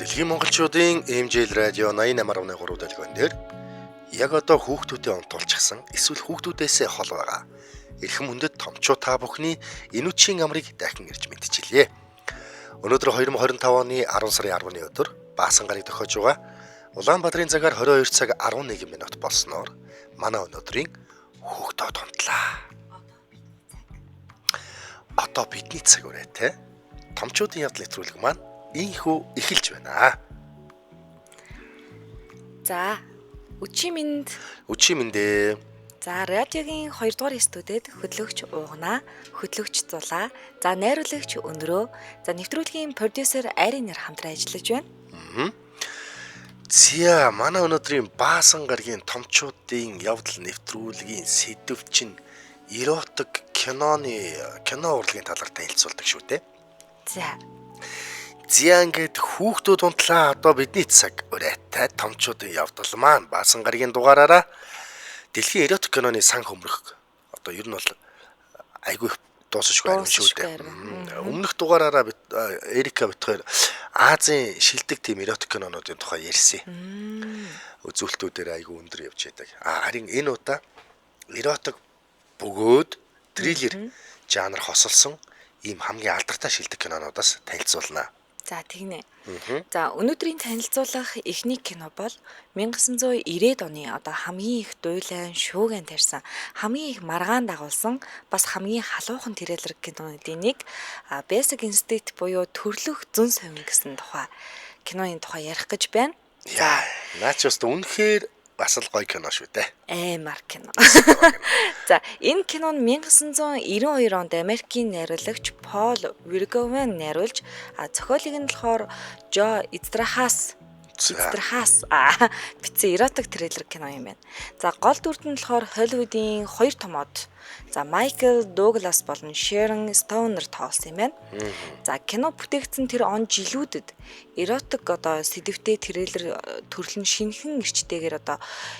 Дэлхийн монголчуудын MJL радио 88.3 долгион дээр яг одоо хүүхдүүдэд онтуулчихсан эсвэл хүүхдүүдээсээ хол байгаа эрхэм хүндэт томчуу та бүхний энүүчийн амрыг дахин ирж мэдчилье. Өнөөдөр 2025 оны 10 сарын 10-ны өдөр Баасан гарыг тохиож байгаа. Улаанбаатарын цагаар 22 цаг 11 минут болсноор манай өнөөдрийн хүүхдүүд унтлаа. Одоо бидний цаг үрээтэй. Томчуудын явдал нэвтрүүлэг маань ийхүү эхэлж байна. За, өчийн минь. Өчийн мэндээ. За, радиогийн 2 дугаар студид хөтлөгч Уугнаа, хөтлөгч Зулаа, за найруулагч Өндрөө, за нэвтрүүлгийн продюсер Айринэр хамтран ажиллаж байна. Зя, манай өнөөдрийн Баасан гарагийн томчуудын явдал нэвтрүүлгийн сэдв чинь эротик киноны кино урлагийн талаар танилцуулдаг шүү дээ. За. Зя, ингээд хүүхдүүд унтлаа, одоо бидний цаг урайтай томчуудын явдал маань Баасан гарагийн дугаараараа дэлхийн эротик киноны сан хөмрөх одоо ер нь бол айгүй их дуусшгүй ариун шүү дээ. Өмнөх дугаараараа Эрика битгаар Азийн шилдэг тийм эротик кинонуудын тухай ярьсан. Үзүүлэлтүүдээр айгүй өндөр явж байдаг. А харин энэ удаа эротик бөгөөд триллер жанр хосолсон ийм хамгийн алдартай шилдэг кинонуудаас танилцуулна. За, тэгнэ. За, өнөөдрийн танилцуулах эхний кино бол 1990-ад оны одоо хамгийн их дуйлайн шүүгэн тарьсан, хамгийн их маргаан дагуулсан, бас хамгийн халуухан трейлер кинонуудын нэг Basic Instinct буюу төрлөх зөн совин гэсэн тухай киноны тухай ярих гэж байна. За, наа чи бас үнэхээр бас л гоё кино шүү дээ. Аймар кино. За, энэ кино нь 1992 онд Америкийн найруулагч Пол Верговен найруулж, зохиолыг нь болохоор Жо Эздрахас бичсэн эротик трейлер кино юм байна. За, гол дүрд нь болохоор Холливуудын хоёр томоод за Майкл Дуглас болон Шерон Стоунер тоолсон юм байна. За, кино бүтээгдсэн тэр он жилүүдэд эротик одоо сэдвтэй трейлер төрөл нь шинэхэн эрчтэйгээр одоо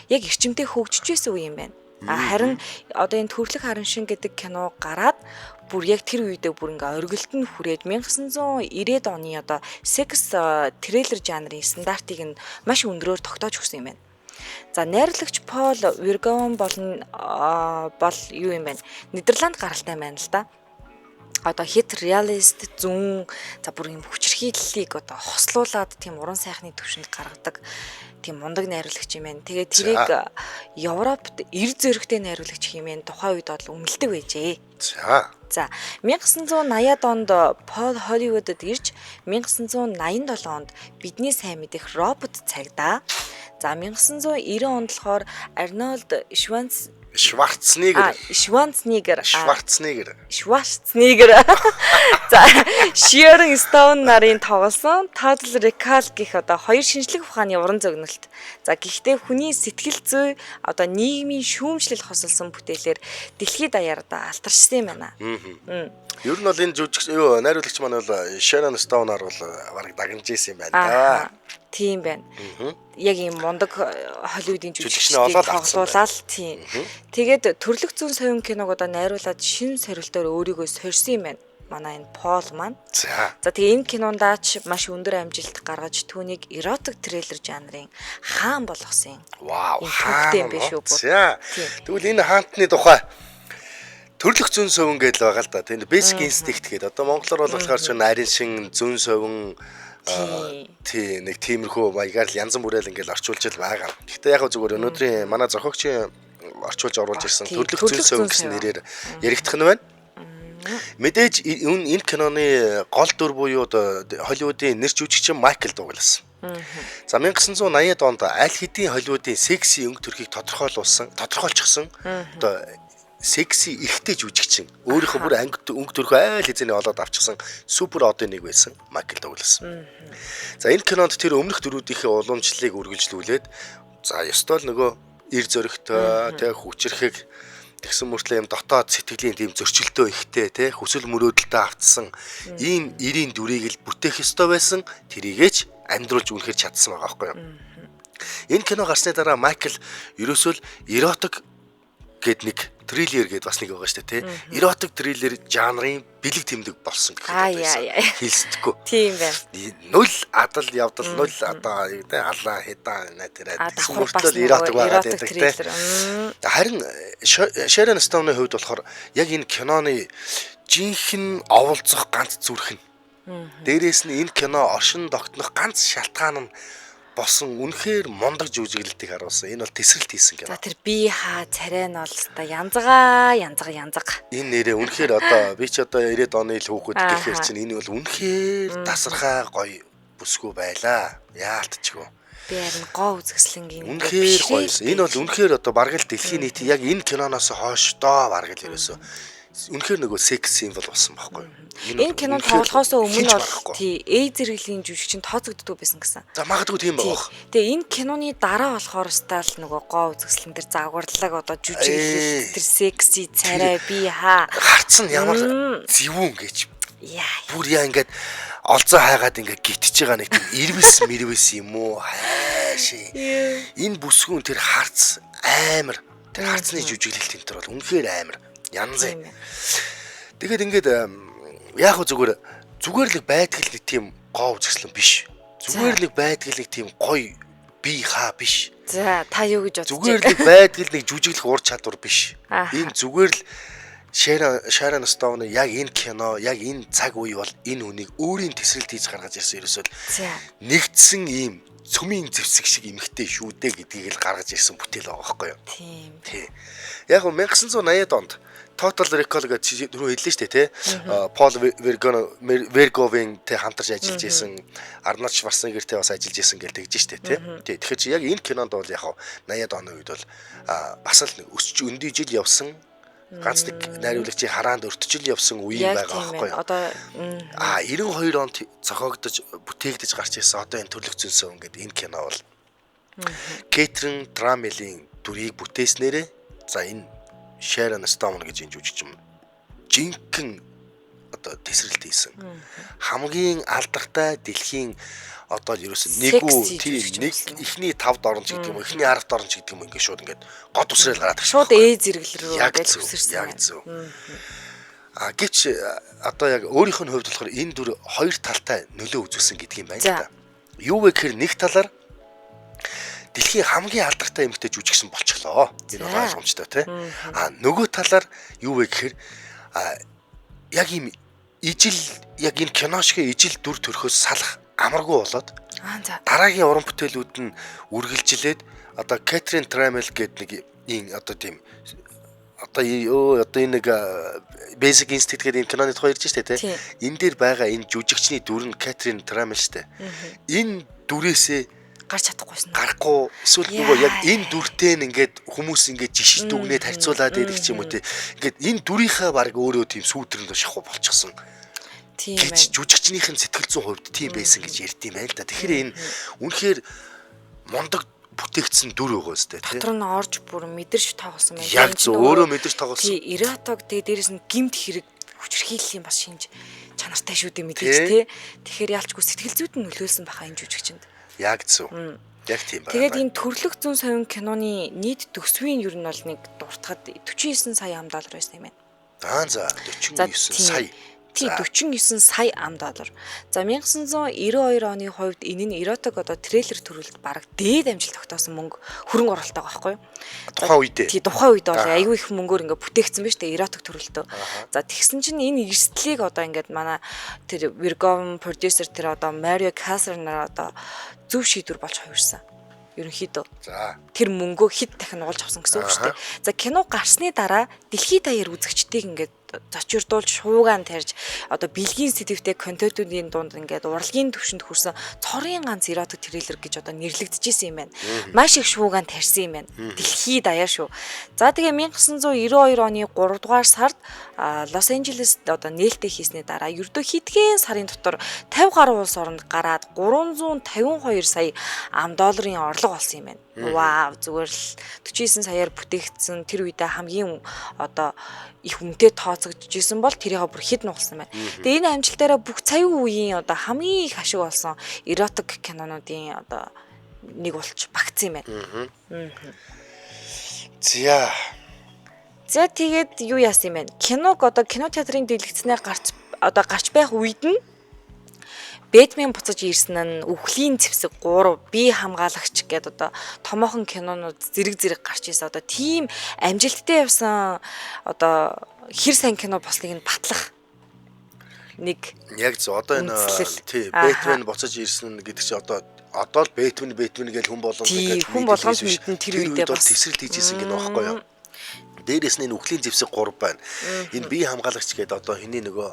яг эрчимтэй хөгжиж байсан үе юм байна. А харин одоо энэ төрлөх харамшин гэдэг кино гараад бүр яг тэр үедээ бүр ингээ оргилд нь хүрээд 1990-ад оны одоо секс трейлер жанрын стандартыг нь маш өндрөөр тогтоож өгсөн юм байна. За, найруулагч Пол Верговен болон бол юу юм бэ? Нидерланд гаралтай байна л да. Одоо хит реалист зүүн, за бүр юм хүчирхийллийг одоо хослуулад тийм уран сайхны төвшөнд гаргадаг тийм мундаг найруулагч юм байна. Тэгээд тэрийг Европт эр зөрөгтэй найруулагч хэмээн тухайн үед бол үнэлдэг байжээ. За. За, 1980-ад онд Пол Холливуудад ирж 1987 онд бидний сайн мэдэх робот цагдаа. За, 1990 онд болохоор Арнольд Шванц Шварцнегер. Шварцнегер. Шварцнегер. Шварцнегер. За, Шерон Стоун нарын тоглосон Total Recall гэх одоо хоёр шинжлэх ухааны уран зөгнөлт. За, гэхдээ хүний сэтгэл зүй одоо нийгмийн шүүмжлэл хосолсон бүтээлээр дэлхийд даяар одоо алтарчсан юм байна. Ер нь бол энэ жүжигч юу найруулагч маань бол Шерон Стоунаар бол бараг дагнаж исэн юм байна да. Тийм байна. Яг ийм мундаг Холливуудын жүжигчдийг тоглуулаад тийм. Тэгээд төрлөх зүүн совин киног одоо найруулад шин сорилтоор өөрийгөө сорьсон юм байна. Манай энэ Пол маань. За. За, тэгээ энэ кинондаач маш өндөр амжилт гаргаж түүнийг эротик трейлер жанрын хаан болгосон. Вау, хаан юм биш үү? За. Тэгвэл энэ хаантны тухай төрлөх зүүн совин гэдэл байгаа л да. Тийм, Basic Instinct гэдэг. Одоо монголоор бол болохоор чинь нарийн шин зүүн совин тий нэг тиймэрхүү маягаар л янз бүрээр ингээл орчуулж л байгаа. Гэхдээ яг зүгээр өнөөдрийн манай зохиогчийн орчуулж оруулж ирсэн төрлөх зүүн совин гэсэн нэрээр яригдах нь байна. Мэдээж энэ киноны гол дүр буюу Холливуудын нэр жүжигчин Майкл Дуглас. За, 1980-ад онд аль хэдийн Холливуудын секси өнгө төрхийг тодорхойлчихсон одоо секси эрэгтэй жүжигчин өөрийнхөө бүр анги өнгө төрхөө айл хэзээний олоод авчихсан супер одын нэг байсан Майкл Дуглас. За, энэ кинонд тэр өмнөх дөрүүдийнхээ уламжлалыг үргэлжлүүлээд за ёстой л нөгөө эр зөрөгтэй тэ хүчрэхэг тэгсэн мөртлөө юм дотоод сэтгэлийн тийм зөрчилдөө ихтэй тэ хүсэл мөрөөдөлтөд автсан ийм эрийн дүрийг л бүтээх ёстой байсан, тэрийгээч амьдруулж үнэхээр чадсан байгаа байхгүй юу. Энэ кино гарсны дараа Майкл ерөөсөө л эротик гээд нэг триллер гээд бас нэг байгаа шүү дээ, тий. Erotic thriller жанрын бэлэг тэмдэг болсон гэхэд хэлсдэхгүй. Тийм байна. Нүл адал явдал нүл одоо юу гэдэг алаа хедаа нэ тэр мөртлөө erotic байгаад байдаг тий. Харин Sharon Stone-ы хувьд болохоор яг энэ киноны жинхэнэ оволцох ганц зүрх нь. Дээрээс нь энэ кино оршин тогтнох ганц шалтгаан нь болсон үнэхээр мундаг жүжиглэлтийг харуулсан. Энэ бол тесрэлт хийсэн кино. За тэр би хаа царай нь бол өстой янзгаа янзга янзга. Энэ нэрээ үнэхээр одоо би ч одоо 90-ад оны л хүүхэд гэхээр чинь энэ бол үнэхээр тасархай гоё бүсгүй байлаа. Яалтчгүй. Би харин гоо үзэсгэлэнгийн үнэхээр гоёсэн. Энэ бол үнэхээр одоо бараг л дэлхийн нийт яг энэ киноноос хойш доо бараг л ерөөсөө үнэхээр нөгөө секс символ болсон байхгүй юу? Энэ кинонд тоглохоос өмнө бол тий Э зэрэглэлийн жүжигчин тооцогддог байсан гэсэн. За магадгүй тийм байх. Тэгээ энэ киноны дараа болохоор стайл нөгөө гоо үзэсгэлэн тэр загварлаг одоо жүжиглэл тэр секси царай би хаа харц нь ямар зэвүүн гэж. Бүр яа ингээд олзоо хайгаад ингээд гитж байгаа нэг тийм ирвэс мэрвэс юм уу хайшээ. Энэ бүсгүүн тэр харц амар тэр харцны жүжиглэлт энэ төр бол үнэхээр амар. Янз. Тэгээд ингээд яг хөө зүгээр л байдгал нэг тийм гоо үзэсгэлэн биш. Зүгээр л байдгал нэг тийм гоё би хаа биш. За та юу гэж бодож байна? Зүгээр л байдгал нэг жүжиглэх ур чадвар биш. Энэ зүгээр л Sharon Stone яг энэ кино, яг энэ цаг үе бол энэ хүнийг өөрийн тесрэлт хийж гаргаж ирсэн ерөөсөө нэгдсэн ийм цөмийн зэвсэг шиг эмхтэй шүү дээ гэдгийг л гаргаж ирсэн бүтээл байгаа байхгүй юу? Тийм. Тий. Яг 1980-ад онд Total Recall гэж түрүү хэллээ шүү дээ, тий. Пол Верговен тэ хамтарч ажиллаж исэн, Арнольд Шварценеггертэй бас ажиллаж исэн гэж тэгж шүү дээ, тий. Тий. Тэгэхээр чи яг энэ кинонд бол яг 80-ад оны үед бол бас л нэг өсч өндийжил явсан ганц нэг найруулагчийн хараанд өртөжл явсан үе байгаа байхгүй юу? Одоо 92 онд зохиогдож бүтээгдэж гарч ирсэн одоо энэ Төрлөх зөн совин гэдэг энэ кино бол Кэтрин Трамелийн дүрийг бүтээснээрээ за энэ Sharon Stone гэж энэ жүжигчин жинхэнэ одоо тесрэлт хийсэн. Хамгийн алдартай дэлхийн одоо ерөөсөн нэг үү тийм нэг эхний 5-д орно ч гэдэг юм уу, эхний 10-д орно ч гэдэг юм уу ингээд шууд ингээд гот үсрээл гараад шууд Э зэрэглэл рүү ингээд үсэрсэн. Яг зөв. А гэвч одоо яг өөрийнх нь хувьд болохоор энэ дүр хоёр талтай нөлөө үзүүлсэн гэдэг юм байна л да. Юу вэ гэхээр нэг талаар дэлхийн хамгийн алдартай эмэгтэй жүжигчин болчихлоо. Энэ бол ойлгомжтой тий. А нөгөө талаар юу вэ гэхээр яг ийм ижил яг энэ кино шиг ижил дүр төрхөөс салах амаргүй болоод дараагийн уран бүтээлүүд нь үргэлжилээд одоо Кэтрин Трамел гэдэг нэг ийм одоо тийм одоо одоо энэ нэг Basic Instinct гэдэг энэ киноны тухай ярьж штэ тий. Энэ дээр байгаа энэ жүжигчний дүр нь Кэтрин Трамел штэ. Энэ дүрээсээ гарч чадахгүйсэн. Гарахгүй эсвэл нөгөө яг энэ дүртэй нь ингээд хүмүүс ингээд жишг дүгнээд харьцуулаад байдаг ч юм уу тий. Ингээд энэ дүрийнхээ баг өөрөө тийм сүүдрэнд шахуу болчихсон. Тийм гэж жүжигчнийх нь сэтгэл зүйн хувьд тийм байсан гэж ярьд юм байна л да. Тэгэхээр энэ үнэхээр мундаг бүтээгдсэн дүр байгаа үстэй тий. Дотор нь орж бүр мэдэрч тоглосон байна. Яг зөв өөрөө мэдэрч тоглосон. Тий, эротог тэгээ дээрэс нь гимт хэрэг хүчирхийллийн бас шинж чанартай шүү дээ мэдээж тий. Тэгэхээр ялчгүй сэтгэл зүйд нь нөлөөлсөн баха энэ жүжигчэнд. Яг зөв. Яг тийм байна. Тэгээд энэ Төрлөх зөн совин киноны нийт төсвийн ер нь бол нэг дуртахад 49 сая ам доллар байсан юм байна. Аа за 49 сая. Тий 49 сая ам доллар. За 1992 оны хувьд энэ нь эротик одоо трейлер төрөлд бараг дээд амжилт тогтоосон мөнгө хөрөнгө оруулалт байгаа байхгүй юу? Тухайн үедээ. Тий тухайн үед бол аюу их мөнгөөр ингээ бүтээгдсэн байж тээ эротик төрөлтөө. За тэгсэн чинь энэ эрсдлийг одоо ингээд манай тэр Virgin продюсер тэр одоо Mario Kassar нар одоо зөв шийдвэр болж хувирсан. Ерөнхийдөө. За. Тэр мөнгөө хэд дахин нугалж авсан гэсэн үг шүү дээ. За кино гарсны дараа дэлхийд даяар үзэгчдийг ингээд зочирдуулж шуугаан тарьж одоо бэлгийн сэдвтэй контентуудын дунд ингээд урлагийн төвшөнд хүрсэн цорын ганц эротик трейлер гэж одоо нэрлэгдэжсэн юм байна. Маш их шуугаан тарьсан юм байна. Дэлхийд даяар шүү. За тэгээ 1992 оны 3 дугаар сард Лос Анжелест одоо нээлттэй хийсний дараа ердөө хэдхэн сарын дотор 50 гаруй улс оронд гараад 352 сая ам долларын орлого олсон юм байна. Вау, зүгээр л 49 саяар бүтээгдсэн тэр үедээ хамгийн одоо их үнэтэй тооцогдож исэн бол тэрийгээ бүр хэд нугалсан байна. Тэгээ энэ амжилтаараа бүх цаюун үеийн одоо хамгийн их ашиг олсон эротик кинонуудын одоо нэг болж багтсан юм байна. За. За тэгээд юу яасан юм бэ? Киног одоо кино театрын дэлгэцнээ гарч одоо гарч байх үед нь Бэтмен буцаж ирсэн нь Үхлийн зэвсэг 3, бие хамгаалагч гээд одоо томоохон кинонууд зэрэг зэрэг гарч ирсэн. Одоо тийм амжилттай явсан одоо хэр сайн кино болсныг нь батлах нэг Яг зөв. Одоо энэ тий Бэтмен буцаж ирсэн гэдэг чинь одоо л Бэтмен гэж хүн болгоно гэж хүн болгоно мэдэн тэр үедээ бас тесрэлт хийжсэн кино байхгүй юу? Дээрээс нь энэ Үхлийн зэвсэг 3 байна. Энэ бие хамгаалагч гэдэг одоо хиний нөгөө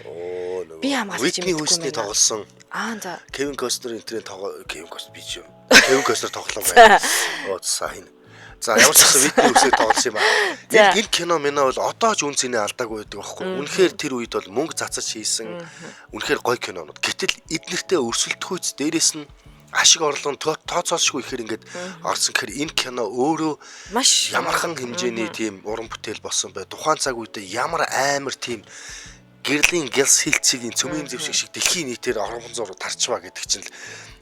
нөгөө бие хамгаалагч юм хүйсний тоглосон. Аа за. Кевин Костнер энтрийн Кевин Костнер би чи юм. Кевин Костнер тоглоом байна. Оо за хин. За ямар ч гэсэн Витни үсэг тоглосон юм аа. Энэ кино минь бол одоо ч үн цэнэ алдаагүй байдаг байхгүй. Үнэхээр тэр үед бол мөнгө цацаж хийсэн үнэхээр гоё кинонууд. Гэтэл эднэртэй өрсөлдөхүйц дээрээс нь ашиг орлого нь тооцоолшгүй ихээр ингээд орсон гэхээр энэ кино өөрөө маш ямархан хэмжээний тийм уран бүтээл болсон бай. Тухайн цаг үедээ ямар амар тийм гэрлийн гялс хилцгийн цөмийн зэвсэг шиг дэлхийн нийтээр оромхон зур тарчваа гэдэг чинь л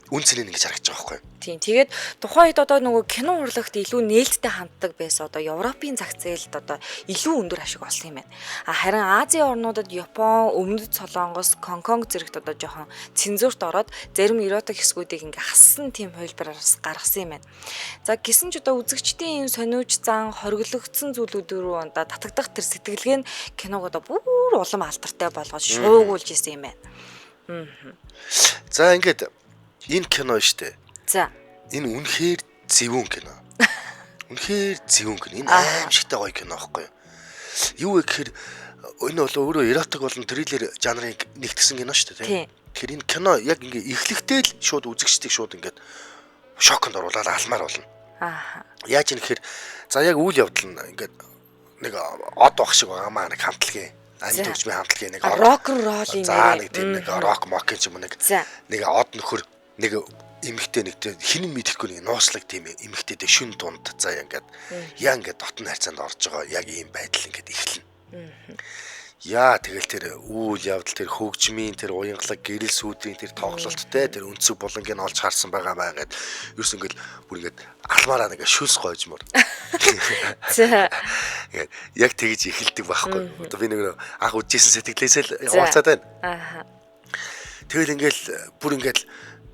үн цэнэ ингэж харагдаж байгаа байхгүй. Тийм. Тэгээд тухайн үед одоо нөгөө кино урлагт илүү нээлттэй ханддаг байсан. Одоо Европын зах зээлд одоо илүү өндөр ашиг олсон юм байна. А харин Азийн орнуудад Япон, Өмнөд Солонгос, Гонконг зэрэгт одоо жоохон цензурт ороод зарим эротик хэсгүүдийг ингээ хассан тийм хувилбараас гаргасан юм байна. За гисэн ч одоо үзэгчдийн энэ сониуч зан хориглогдсон зүйлүүд рүү одоо татагдах тэр сэтгэлгээ нь киног одоо бүр улам алдартай болгож шуугуулж исэн юм байна. За ингээд энэ кино шүү дээ. За. Энэ үнэхээр зэвүүн кино. Үнэхээр зэвүүн кино. Энэ аимшигтай гоё кино байхгүй юу? Юу вэ гэхээр энэ бол өөрөө эротик болон триллер жанрыг нэгтгсэн кино шүү дээ, тийм. Тэгэхээр энэ кино яг ингээ эхлэхдээ л шууд үзэгчдийг шууд ингээд шоконд оруулаад алмаар болно. Аа. Яаж юм гэхээр за яг үйл явдал нь ингээд нэг од баг шиг байгаамаа нэг хамтлагийн амин төгжмийн хамтлагийн нэг рок н ролл юм. За нэг тийм нэг рок мок юм нэг нэг од нөхөр нэг эмэгтэй нэг хинэн мэдэхгүй нэг нууцлаг тийм эмэгтэйтэй шүн тунд заа ингээд яа ингээд дотн харьцаанд орж байгаа яг ийм байдал ингээд эхэлнэ. Яа тэгэл тэр үйл явдал тэр хөгжмийн тэр уянгалаг гэрэл сүүдрийн тэр тоглолттой тэр өнцөг булангийг олж харсан байгаа маа ингээд ерөөс ингээд бүр ингээд алмаараа нэг шүлс гойжмор. За ингээд яг тэгж эхэлдэг байхгүй. Одоо би нэг анх үжижсэн сэтгэлээсээ л хуваалцаад байна. Аа. Тэгэл ингээд бүр ингээд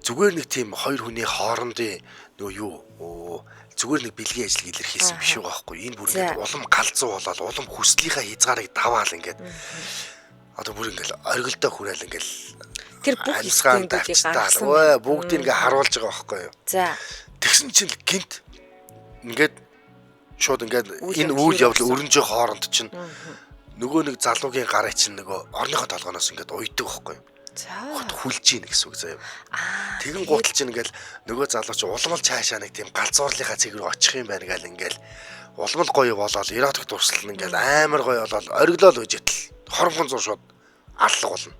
зүгээр нэг тийм хоёр хүний хоорондын нөгөө юу зүгээр нэг бэлгийн ажлыг илэрхийлсэн биш байгаа байхгүй. Энэ бүр ингээд улам галзуу болоод улам хүслийнхаа хязгаарыг даваал ингээд одоо бүр ингээд оргилдоо хүрээл ингээд тэр бүх хэсгүүдийг гаргасан. Ой бүгдийг ингээд харуулж байгаа байхгүй юу. За. Тэгсэн чинь гинт ингээд шууд ингээд энэ үйл явдал өрнжийн хооронд чинь нөгөө нэг залуугийн гарыг чинь нөгөө орныхоо толгооноос ингээд уйдаг байхгүй юу. За. Хүлж ийн гэсэн үг заяа. Тэгэн гутал чинь ингээл нөгөө залуу чинь улам л цаашаа нэг тийм галзуурлынхаа цэг рүү очих юм байна гал ингээл улам л гоё болоод эротик дурсал нь ингээл амар гоё болоод ориглол үж итэл хоромхон зур шууд аллах болно.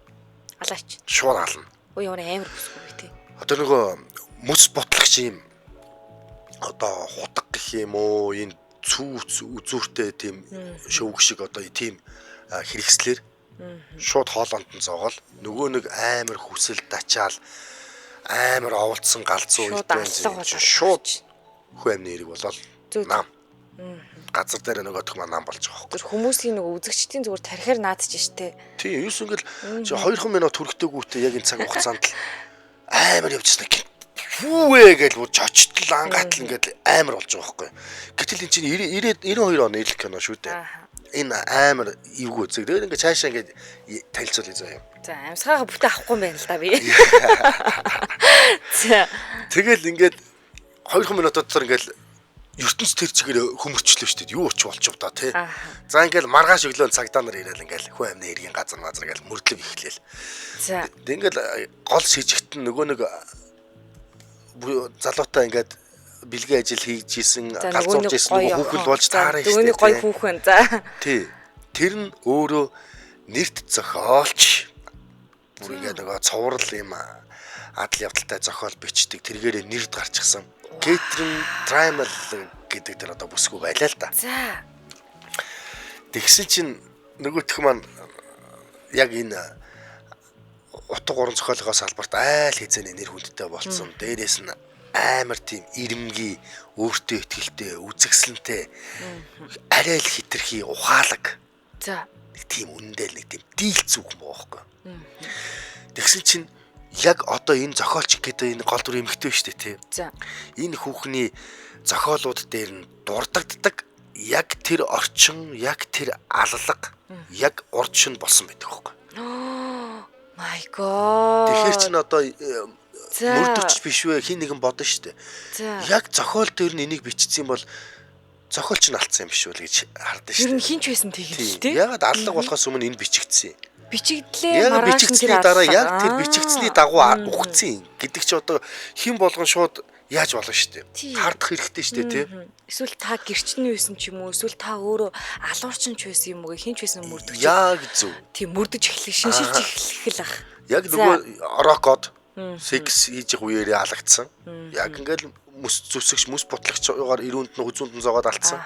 Алаач. Шууд ална. Ой ямар амар бүсгүй бэ те. Одоо нөгөө мөс бутлагч юм одоо хутга гэх юм уу энэ цүүц үзүүртэй тийм шөвг шиг одоо тийм хэрэгслэр шууд хоолонд нь зоогоол нөгөө нэг амар хүсэл дачаал амар оволцсон галзуу үедээ шууд хүү амны хэрэг болоод нам газар дээр нөгөөх маань нам болж байгаа байхгүй. Хүмүүсийн нөгөө үзэгчдийн зүгээр тархиар наадж штэ. Тийм, юус ингээл чи 2 минут хүрэхтэйгүүтээ яг энэ цаг хугацаанд л амар явчихсан. Хүүвэ гэж бүр чочтол ангатал ингээд амар болж байгаа байхгүй. Гэтэл эн чинь 90 92 оны ил кино шүү дээ. Энэ амар эвгүй үзэг. Тэгээд ингээд цаашаа ингээд танилцуулъя заяа. За амьсгаагаа бүтэн авахгүй юм байна л да би. За. Тэгэл ингээд 2 минут дотор ингээд ертөнц тэр чигээр хөмөрчлөө шүү дээ. Юу ч болчих вэ та тий. За ингээд маргааш өглөө цагдаа нар ирээл ингээд хүн амны эргийн газар мазар ингээд мөрдлөг эхлээл. За. Тэг ингээд гол шижигт нь нөгөө нэг залуутай ингээд бэлгийн ажил хийж исэн, галзуурж исэн нөгөө хүүхэн болж таарна шүү дээ. Нөгөө гоё хүүхэн. За. Тий. Тэр нь өөрөө нэрт зохиолч. Бүр ингээд нөгөө цоврал юм адал явдалтай зохиол бичдэг. Тэргээрээ нэрд гарчихсан. Кэтрин Траймал гэдэг тэр одоо бүсгүй байлаа л да. За. Тэгсэн чинь нөгөөх маань яг энэ утга уран зохиолынхоо салбарт айл хэзээний нэр хүндтэй болцсон. Дээрээс нь Амар тийм ирэмгий, өөртөө итгэлтэй, үзэгсэлэнтэй, арай л хитрхи ухаалаг. За. Нэг тийм үнэндээ л нэг тийм дийлц үг юм байгаа байхгүй. Тэгсэн чинь яг одоо энэ зохиолч гэдэг энэ гол дүр эмэгтэй шүү дээ тий. За. Энэ хүүхний зохиолууд дээр нь дурддагддаг яг тэр орчин, яг тэр аллага, яг урд шин болсон байдаг байхгүй. My god. Тэгэхээр чинь одоо мөрдөгч биш вэ хин нэгэн бодно шүү дээ. Яг зохиол дээр нь энийг бичсэн бол зохиолч нь алдсан юм биш үү гэж хардсан шүү Ер дээ. нь хинч байсан тэгэл тий. Ягаад аллага болохоос өмнө энэ бичигдсэн юм? Бичигдлээ Яг маргааш нь тэр бичигдсэний дараа яг тэр бичигдсэний дагуу үхсэн юм гэдэг чи одоо хэн болгон шууд яаж болно шүү дээ. Хардах хэрэгтэй шүү дээ тий. Эсвэл та гэрчний байсан ч юм уу, эсвэл та өөрөө алуурчин ч байсан юм уу, хинч байсан мөрдөгч. Яг зөв. Тийм мөрдөж эхлэх, шиншилж эхлэх л ах. Яг нөгөө рокод секс хийж явах үеэрээ алагдсан. Яг ингээл мөс зүсгч, мөс бутлагчгаар ирүүнд нь хүзүүнд нь зоогоод алдсан.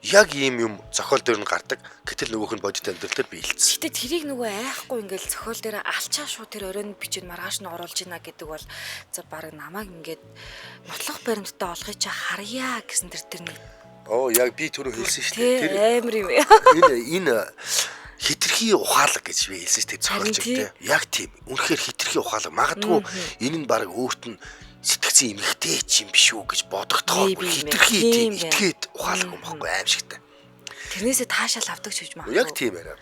Яг ийм юм зохиол дээр нь гардаг. Гэтэл нөгөөх нь бодит амьдрал дээр биелсэн. Гэтэ тэрийг нөгөө айхгүй ингээл зохиол дээр алчаа шууд тэр оройн бичээд маргааш нь оруулж ийна гэдэг бол за баг намайг ингээд нотлох баримттай олохыг чи харъя гэсэн тэр нэг Оо яг би түрүү хэлсэн шүү дээ. Тэр амар юм. Энэ хитрхи ухаалаг гэж би хэлсэн шүү дээ зохиолч тий. Яг тийм. Үнэхээр хитрхи ухаалаг. Магадгүй энэ нь баг өөрт нь сэтгцэн эмэгтэй ч юм биш үү гэж бодогдохоор хитрхи тийм итгээд ухаалаг юм баггүй аимшигтай. Тэрнээсээ таашаал авдаг ч гэж магадгүй. Яг тийм яриа.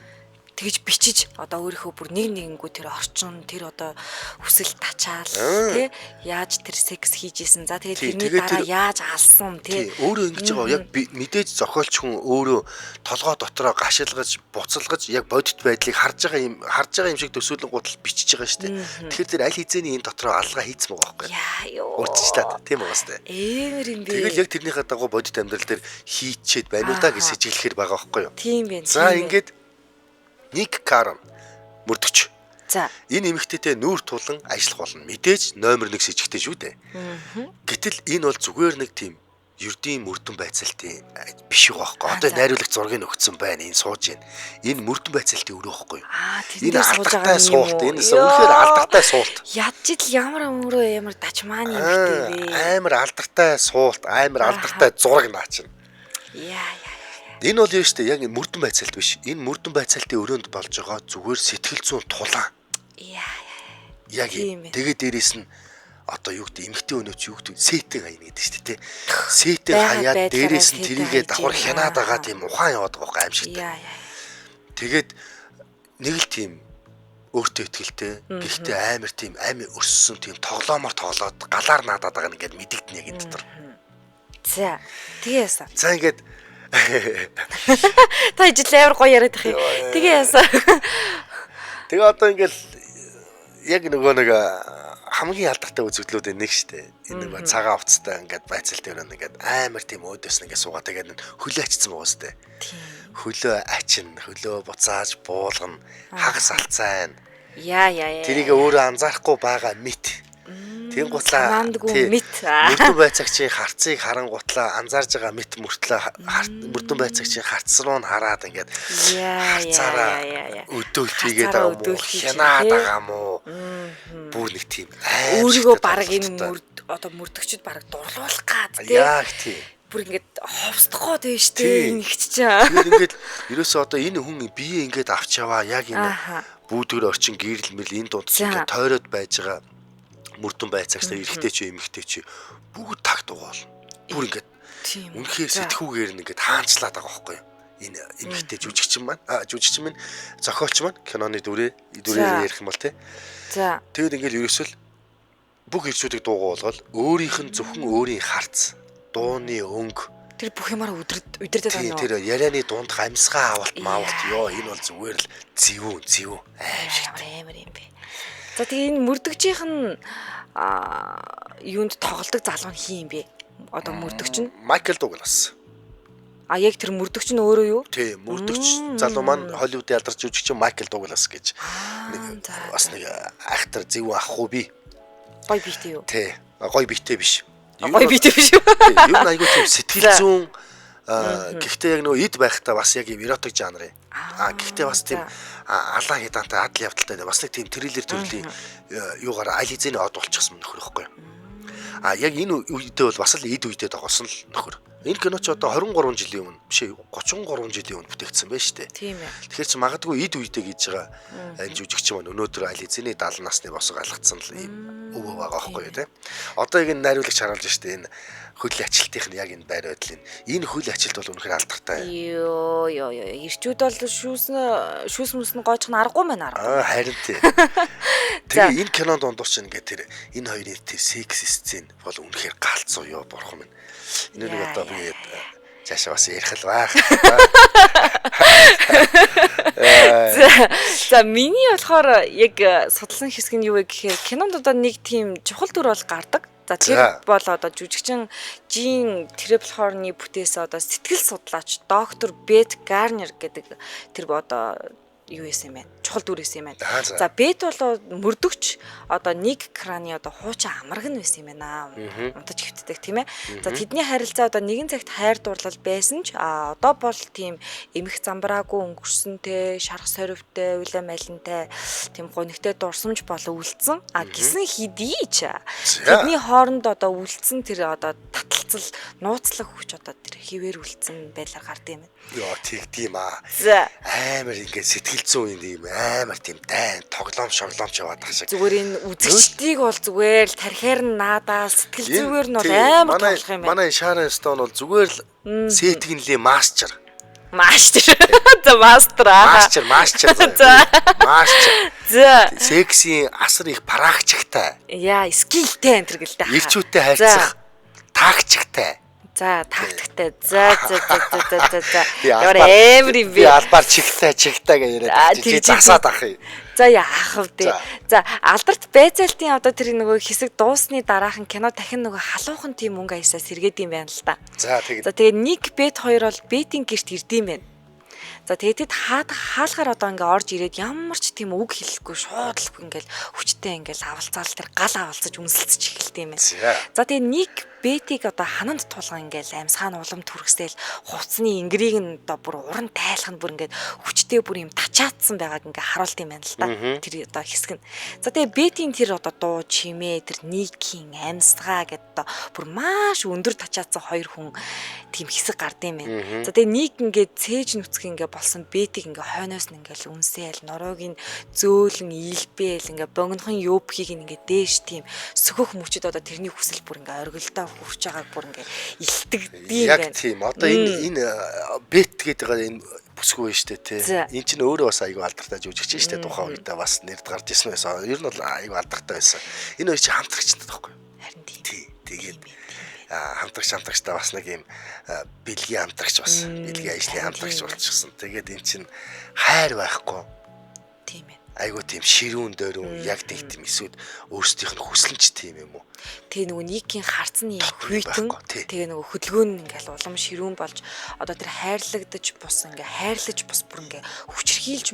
Тэгж бичиж одоо өөрийнхөө бүр нэг нэгэнгүү тэр орчин тэр одоо хүсэл тачаал тий яаж тэр секс хийж исэн за тэгээд тэрний дараа яаж алсан тий өөрөө ингэж байгаа яг мэдээж зохиолч хүн өөрөө толгой дотроо гашилгаж буцалгаж яг бодит байдлыг харж байгаа юм шиг төсөөлөн гутал бичиж байгаа шүү дээ. Тэгэхээр тэр аль хэзээний энэ дотроо алгаа хийцэн байгаа байхгүй урдчлаад тийм байгаа сте. Амар юм бэ. Тэгэл яг тэрнийхээ дагуу бодит амьдрал дээр хийчээд байна уу та гэж сэжиглэхээр байгаа байхгүй юу. Тийм байна. За ингээд Ник Карн мөрдөгч. За. Энэ эмэгтэйтэй нүүр тулан ажиллах болно. Мэдээж номер 1 сэжигтэй шүү дээ. Гэтэл энэ бол зүгээр нэг тийм ердийн мөрдөн байцаалтын биш байгаа байхгүй. Одоо найруулагч зургийг өгсөн байна. Энэ сууж байна. Энэ мөрдөн байцаалтын өрөө байхгүй. Энэ алдартай суулт. Энэ үнэхээр алдартай суулт. Ядч ил ямар өөрөө ямар дачмааны эмэгтэй вэ? Амар алдартай суулт, амар алдартай зураг наа чинь. Яа. Энэ бол юу шүү дээ, яг мөрдөн байцаалт биш. Энэ мөрдөн байцаалтын өрөөнд болж байгаа зүгээр сэтгэл зүйн тулаан. Яа. Яг тэгээ дээрээс нь одоо юу гэдэг эмэгтэй өнөөч юу гэдэг сэтэн хаяна гэдэг шүү дээ, тэ. Сэтэн хаяад дээрээс нь тэрийгэ давхар хянаад байгаа тийм ухаан яваад байгаа байхгүй аимшигтай. Яа. Тэгээд нэг л тийм өөртөө итгэлтэй, гэхдээ амар тийм амь өрссөн тийм тоглоомор тоглоод галаар наадаад байгаа нь ингээд мэдэгдэнэ яг энэ дотор. За. Тэгээ яасан. За ингээд Та ижил амар гоё яриад их юм. Тэгээ яасан. Тэгээ одоо ингээл яг нөгөө нэг хамгийн алдартай үзэгдлүүдийн нэг штэ. Энэ нөгөө цагаан хувцастай ингээд байцаалт өрөөнд ингээд амар тийм өөдөөс нь ингээд суугаад тэгээд хөлөө ачсан байгаа штэ. Тийм. Хөлөө ачин, хөлөө буцааж буулгана, хагас алцаана. Яа. Тэрийг өөрөө анзаарахгүй байгаа мэт. Тэн гутлаа мэт. Мөрдөн байцаагчийн харцыг харангутлаа анзаарж байгаа мэт мөртлөө мөрдөн байцаагчийн харц руу нь хараад ингээд харцаараа өдөөлт хийгээд байгаа юм уу, хянаад байгаа юм уу? Бүр нэг тийм аим өөрийгөө баг энэ одоо мөрдөгчд баг дурлуулах гад тий. Яг тийм. Бүр ингээд ховсдох гоо тийм шүү дээ энэ ихч чинь. Тэгээд ингээд ерөөсөө одоо энэ хүн бие ингээд авч яваа яг энэ бүүдгэр орчин гэрэл мэрл энэ дунд ингээд тойроод байж байгаа мөрдөн байцаагч нар эрэгтэй чи эмэгтэй чи бүгд таг дугаал. Бүр ингээд үнэхээр сэтгүүгээр нь ингээд хаанчлаад байгаа байхгүй юу? Энэ эмэгтэй жүжигчин маань жүжигчин минь зохиолч маань киноны дүрээр ярих юм бол тий. За. Тэгэд ингээд ерөөсөө л бүх ирчүүдийг дуугаа болгоод өөрийнх нь зөвхөн өөрийн харц, дууны өнгө тэр бүх юмар үдирдээд байна уу? Тэр ярианы дундх амьсгаа авалт маавалт ёо энэ бол зүгээр л зэвүүн аимшигтай амар юм бэ. За тэгээ энэ мөрдөгчийнх нь юунд тоглодог залуу нь хин юм бэ? Одоо мөрдөгч нь Майкл Дуглас. А яг тэр мөрдөгч нь өөрөө юу? Тий, мөрдөгч залуу маань Холливуудын алдарч жүжигчин Майкл Дуглас гэж нэг бас нэг айхтар зөв ах уу би. Гой биетэй юу? Тий, гой биетэй биш. Гой биетэй биш үү? Тий, ер нь айгүй тийм сэтгэл зүйн гэхдээ яг нөгөө эд байхдаа бас яг юм эротик жанрын. Гэхдээ бас тийм алаан хядаантай адал явдалтай бас нэг тийм триллер төрлийн юугаар аль хэзээний од болчихсон нөхөр ихгүй. А яг энэ үедээ бол бас л эд үедээ тоглосон л нөхөр. Энэ кино ч одоо 23 жилийн өмнө биш ээ 33 жилийн өмнө бүтээгдсэн байж тээ. Тийм ээ. Тэгэхээр чи магадгүй эд үедээ гэж байгаа энэ жүжигч маань өнөөдөр аль хэзээний 70 насны босго алгацсан л ийм өвөө байгаа байхгүй юу те. Одоо яг энэ найруулагч харуулж штэ энэ хөл ачлтынх нь яг энэ байр байдлын энэ хөл ачлт бол үнэхээр алдартай. Йоо ёо ёо. Ирчүүд бол шүүсэн шүүс мүс нь гоожих нь аргагүй мэн арга. Аа харин тий. Тэгээ энэ кинонд дундуур чинь ингээд тэр энэ хоёрын тэр секс сцен бол үнэхээр галзуу ёо бурхан минь. Энэ нэг одоо би цаашаа бас ярих л байх. За миний болохоор яг судалсан хэсэг нь юу вэ гэхээр кинонд одоо нэг тийм чухал дүр бол гардаг. За тэр бол одоо жүжигчин Жин Треблхорны бүтээсэн одоо сэтгэл судлаач доктор Бет Гарнер гэдэг тэр одоо юу байсан юм бэ? Чухал дүр байсан юм байна. За Бет бол мөрдөгч одоо Ник Краны одоо хуучин амраг нь байсан юм байна. Унтаж хэвтдэг тийм ээ. За тэдний харилцаа одоо нэгэн цагт хайр дурлал байсан ч одоо бол тийм эмх замбраагүй өнгөрсөн те шарх сорвтой, уйлаа малинтай тийм гонигтай дурсамж болон үлдсэн. А гисэн хэдий ч тэдний хооронд одоо үлдсэн тэр одоо таталцал нууцлах хүч одоо тэр хിവэр үлдсэн байдлаар гард юм байна. Йоо тэгдэм аа. За Амар ингээд сэтгэл зүйн юм амар тийм дайн тоглоом шоглоомч яваад байгаа шиг. Зүгээр энэ үзэгчдийг бол зүгээр л тархиар нь наадаа сэтгэл зүгээр нь бол амар тоглох юм байна. Манай Sharon Stone бол зүгээр л сэтгэнлийн мастер. Мастер. За мастер аа. Мастер, мастер. За. Мастер. За. Сексийн асар их практиктай. Яа, скиллтэй энэ төр гэлтэй. Ирчүүтэй харьцах тактиктай. За, тактиктай. За, за, за, за, за, за. Ямар амар юм бэ? Би албаар чигтэй, чигтэй гэж яриад чи засаад ах юм. За яах вэ? За, алдарт байцаалтын одоо тэр нөгөө хэсэг дуусны дараахан кино дахин нөгөө халуухан тийм мөнгө аясаа сэргээд юм байна л та. За, тэгээд. За, тэгээд нэг бет хоёр бол бетийн герт ирдэм байх. За тэгээд тэд хаалгаар одоо ингээ орж ирээд ямар ч тийм үг хэлэхгүй шууд л ингээл хүчтэй ингээл авалцаал тэр гал авалцаж үнсэлцэж эхэлт юм байна. За тэгээд нэг Бетиг одоо хананд тулган ингээл амьсгаан улам түргсээл хувцсны ингрийг нь одоо бүр уран тайлах нь бүр ингээд хүчтэй бүр юм тачаатсан байгааг ингээ харуулт юм байна л да. Тэр одоо хэсэг нь. За тэгээ Бетийн тэр одоо дуу чимээ тэр Никийн амьсгаа гэдэг одоо бүр маш өндөр тачаатсан хоёр хүн тийм хэсэг гард юм байна. За тэгээ Ник ингээд цээж нүцг ингээ болсон Бетиг ингээ хойноос нь ингээл үнсээл норойг нь зөөлөн ийлбээл ингээ богинохон юбхийг ингээ дээш тийм сөхөх мөчөд одоо тэрний хүсэл бүр ингээ оргилдоо хүрч байгааг бүр ингээ илтгэдэг юм байна. Яг тийм. Одоо энэ бет гэдэг энэ бүсгүй байна штэ тий. Энэ чинь өөрөө бас айгүй алдартай жүжигч штэ тухайн үедээ бас нэрд гарч ирсэн байсан. Ер нь бол айгүй алдартай байсан. Энэ хоёр чинь хамтрагчтай байхгүй юу? Харин тийм. Тий. Тэгээд хамтрагчтай бас нэг юм бэлгийн хамтрагч бас бэлгийн ажлын хамтрагч болчихсон. Тэгээд энэ чинь хайр байхгүй. Тийм ээ. Айгуу тийм ширүүн дөрөв яг нэг тийм эсвэл өөрсдийнх нь хүсэл нь ч тийм юм уу. Тэгээ нөгөө Никийн харцны юм хүйтэн тэгээ нөгөө хөдөлгөөн нь ингээл улам ширүүн болж одоо тэр хайрлагдаж бус ингээ хайрлаж бус бүр ингээ хүчрхийлж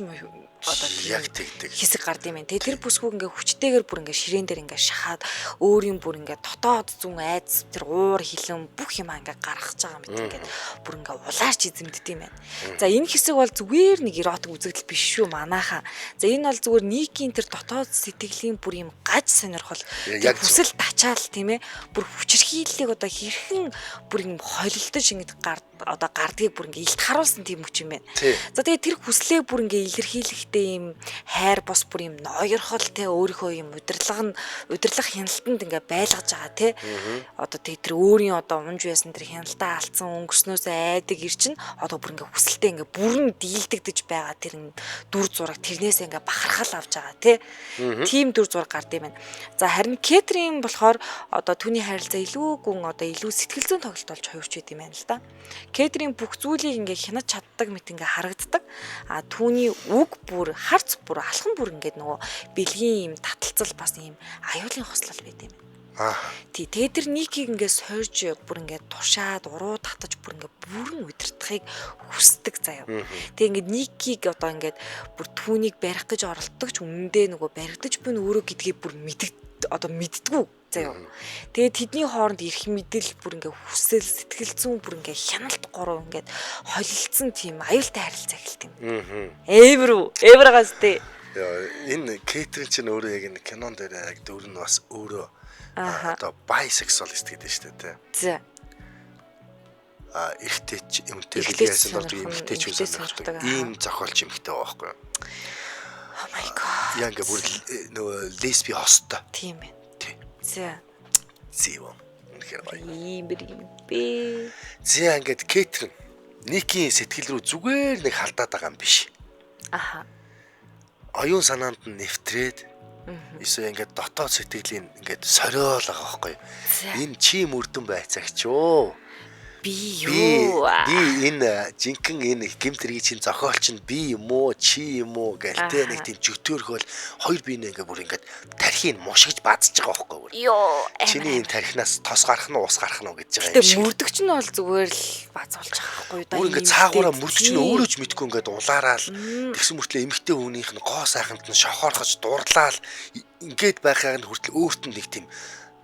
одоо яг тэгдэг хэсэг гард юм байна. Тэгээ тэр бүсгүйг ингээ хүчтэйгээр бүр ингээ ширээн дээр ингээ шахаад өөрийн бүр ингээ дотоод зүүн айц тэр уур хилэн бүх юм ингээ гаргаж байгаа мэт ингээ бүр ингээ улаарч эзэмддэг юм байна. За энэ хэсэг бол зүгээр нэг эротик үзэгдэл биш шүү манайхаа. За энэ бол зүгээр Никийн тэр дотоод сэтгэлийн бүр юм гаж сонирхол хүсэл тачаал тийм ээ бүр хүчирхийллийг одоо хэрхэн бүр юм холилдож ингэ одоо гардгийг бүр ингээ илт харуулсан тийм хүч юм байна. За тэгээ тэр хүслээ бүр ингээ илэрхийлэхдээ ийм хайр бус бүр юм ноёрхол те өөрийнхөө юм удирдлага нь удирдлах хяналтанд ингээ байлгаж байгаа те. Одоо тэгээ тэр өөрийн одоо унж байсан тэр хяналтаа алдсан өнгөрснөөс айдаг ир чинь одоо бүр ингээ хүсэлтэй ингээ бүрэн дийлдэгдэж байгаа тэр дүр зураг тэрнээс ингээ бахархал авч байгаа те. Тийм дүр зураг гард юм байна. За харин Кэтрин болохоор одоо түүний харилцаа илүү гүн одоо илүү сэтгэл зүйн тоглолт болж хувирч байд юм байна л да. Кэтрин бүх зүйлийг ингээ хянаж чаддаг мэт ингээ харагддаг. А түүний үг бүр харц бүр алхам бүр ингээд нөгөө бэлгийн юм таталцал бас юм аюулын хослол байд юм. Тий, тэгээ тэр Никийг ингээ сойрж бүр ингээ туршаад уруу татаж бүр ингээ бүрэн удирдахыг хүсдэг заяа. Тэгээ ингээ Никийг одоо ингээд бүр түүнийг барих гэж оролддог ч үнэндээ нөгөө баригдаж буй нь өөрөө гэдгийг бүр одоо мэддэггүй заяа. Тэгээ тэдний хооронд эрх мэдэл бүр ингээ хүсэл сэтгэл зүйн бүр ингээ хяналт гурав ингээд холилдсон тийм аюултай харилцаа эхэлт юм. Эвэр үү? Эвэргаас тий. Яа, энэ Кэтрин чинь өөрөө яг энэ кинон дээр яг дүр нь бас өөрөө Одоо bisexualist гэдэг шүү дээ, тий. За. А эрэгтэй ч эмэгтэй Эрэгтэй бэлгийн ч ясанд ордог, сонирхон, эмэгтэй ч хүн эмэгтэй сонирхдаг. сонирхдаг, Ийм зохиолч эмэгтэй байгаа байхгүй юу? Oh my god. Яа ингээ бүр нөгөө лесби хостой. Тийм байна. Тий. За. Зив. Үнэхээр гоё. Ийм бэр юм бэ. За ингээд Кэтрин Никийн сэтгэл рүү зүгээр нэг халдаад байгаа юм биш. Аха. Оюун санаанд нь нэвтрээд эсвэл ингээд дотоод сэтгэлийн ингээд сориол байгаа байхгүй юу? За. Энэ чи мөрдөн байцаагч юу? Би Би юу? би энэ жинхэнэ энэ гэмт хэргийг чинь зохиолч нь би юм уу чи юм уу гэл те нэг тийм чөтөөрхөөл хоёр биенээ ингээд бүр ингээд тархийг мушгиж базж байгаа байхгүй юу? Йоо. Чиний энэ тархинаас тос гарах нь ус гарах нь уу гэж байгаа Гэтэ юм шиг. мөрдөгч нь бол зүгээр л базуулж байгаа байхгүй юу? Бүр ингээд цаагаараа мөрдөгч нь өөрөө ч мэдгүй ингээд улаараал тэгсэн мөртлөө эмэгтэй хүнийх нь гоо сайханд нь шохоорхож дурлаал ингээд байхыг нь хүртэл өөрт нь нэг тийм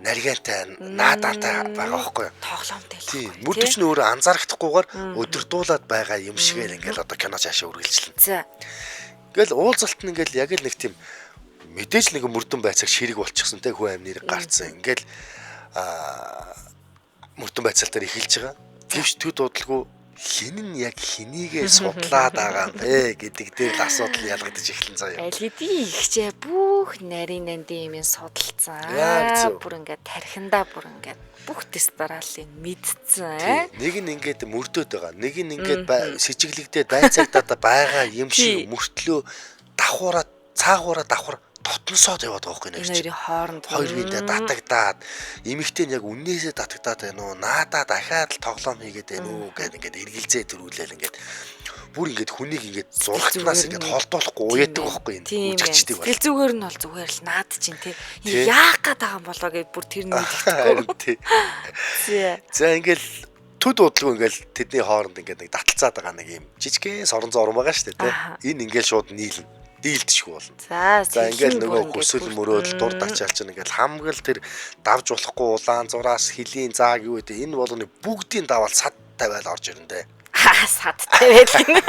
наргаантай наадаантай байгаа байхгүй юу? Тоглоомтой л Тийм. байхгүй. Мөрдөгч нь өөрөө анзаарахгүй өдөрдуулаад байгаа юм шигээр ингээд одоо кино цаашаа үргэлжлэнэ. За. Ингээл уулзалт нь ингээл яг л нэг тийм мэдээж нэг мөрдөн байцааг ширэг болчихсон те хүн амь нэр гарцсан. Ингээл мөрдөн байцаал дээр эхэлж байгаа. Гэвч төд удалгүй хин нь яг хинийгээ судлаад байгаа юм бэ гэдэг дээр л асуудал ялгагдаж эхэлнэ заяа. Аль хэдийн ихчээ бүх нарийн нандин юм судалцсан. Яг зөв. Бүр ингээд тархиндаа бүр ингээд бүх тест дарааллыг мэдцэн. Нэг нь ингээд мөрдөөд байгаа. Нэг нь ингээд сэжиглэгдээд байцаагдаад байгаа юм шиг Тий. мөртлөө давхаараа цаагаараа давхар дотносоод яваад байгаа байхгүй Энэ нэр чинь. хоёрын хооронд Хоёр биендээ татагдаад эмэгтэй нь яг үннээсээ татагдаад байна уу? Наадаа дахиад л тоглоом хийгээд байна уу гэд ингээд эргэлзээ төрүүлээл ингээд бүр ингээд хүнийг ингээд зурагтнаас ингээд холдуулахгүй уяадаг байхгүй энэ үжигчдэг бол. Сэтгэл зүгээр нь бол зүгээр л наад чинь тий. Тий. Яах гээд байгаа юм болоо гэж бүр тэр нь мэддэхгүй. Харин тий. Тий. За ингээл төд удалгүй ингээл тэдний хооронд ингээд нэг таталцаад байгаа нэг юм жижигхэн сорон зорон байгаа шүү дээ Аха. тий. Энэ ингээл шууд нийлнэ. Дийлдэшгүй болно. За За ингээл сэтгэл нь нөгөө бүр хүсэл ингээд мөрөөдөл дур тачаал чинь ингээл хамгал тэр давж болохгүй улаан зураас хөлийн зааг юу гэдэг энэ болгоны бүгдийн даваал сад тавиал орж ирнэ дээ. Ха садтай байл гинэ.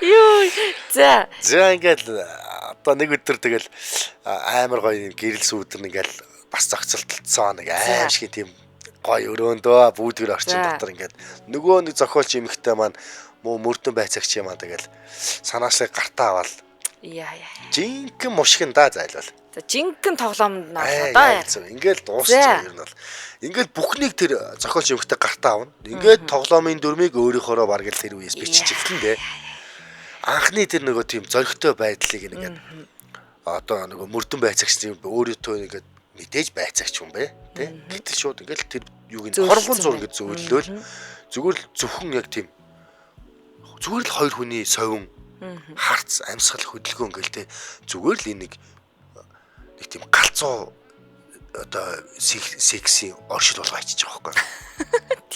Юу. За. За ингээл одоо нэг өдөр тэгэл амар гоё юм гэрэл сүүдэр нь ингээл бас зохицолтолцсон нэг аим шиг тийм гоё өрөөндөө бүүдгэр орчин За. дотор ингээд нөгөө нэг зохиолч эмэгтэй маань муу мөрдөн байцаагч юм аа тэгэл санаачлаг гартаа аваад Яа яа. жинхэнэ мушгин да зайлвал. За жинхэнэ тоглоомд нь Аа, орлоо доо. яг зөв. Ингээл дуусчих За. юм ер нь бол. Ингээл бүхнийг тэр зохиолч эмэгтэй гартаа авна. Ингээд тоглоомын дүрмийг өөрийнхөөрөө бараг л тэр үеэс бичиж эхэлнэ дээ. Анхны тэр нөгөө тийм зоригтой байдлыг ингээд одоо нөгөө мөрдөн байцаагч юм өөрөөтөө ингээд мэдээж байцаагч юм бэ тэ. Гэтэл шууд ингээл тэр юуг нь Зөөлсөн хоргон зур байна. ингээд зөөллөөл зүгээр л зөвхөн яг тийм зүгээр л хоёр хүний совин харц амьсгал хөдөлгөөн ингээл тэ зүгээр л энэ нэг нэг тийм галзуу одоо сексийн оршил болгоо ачиж байгаа байхгүй.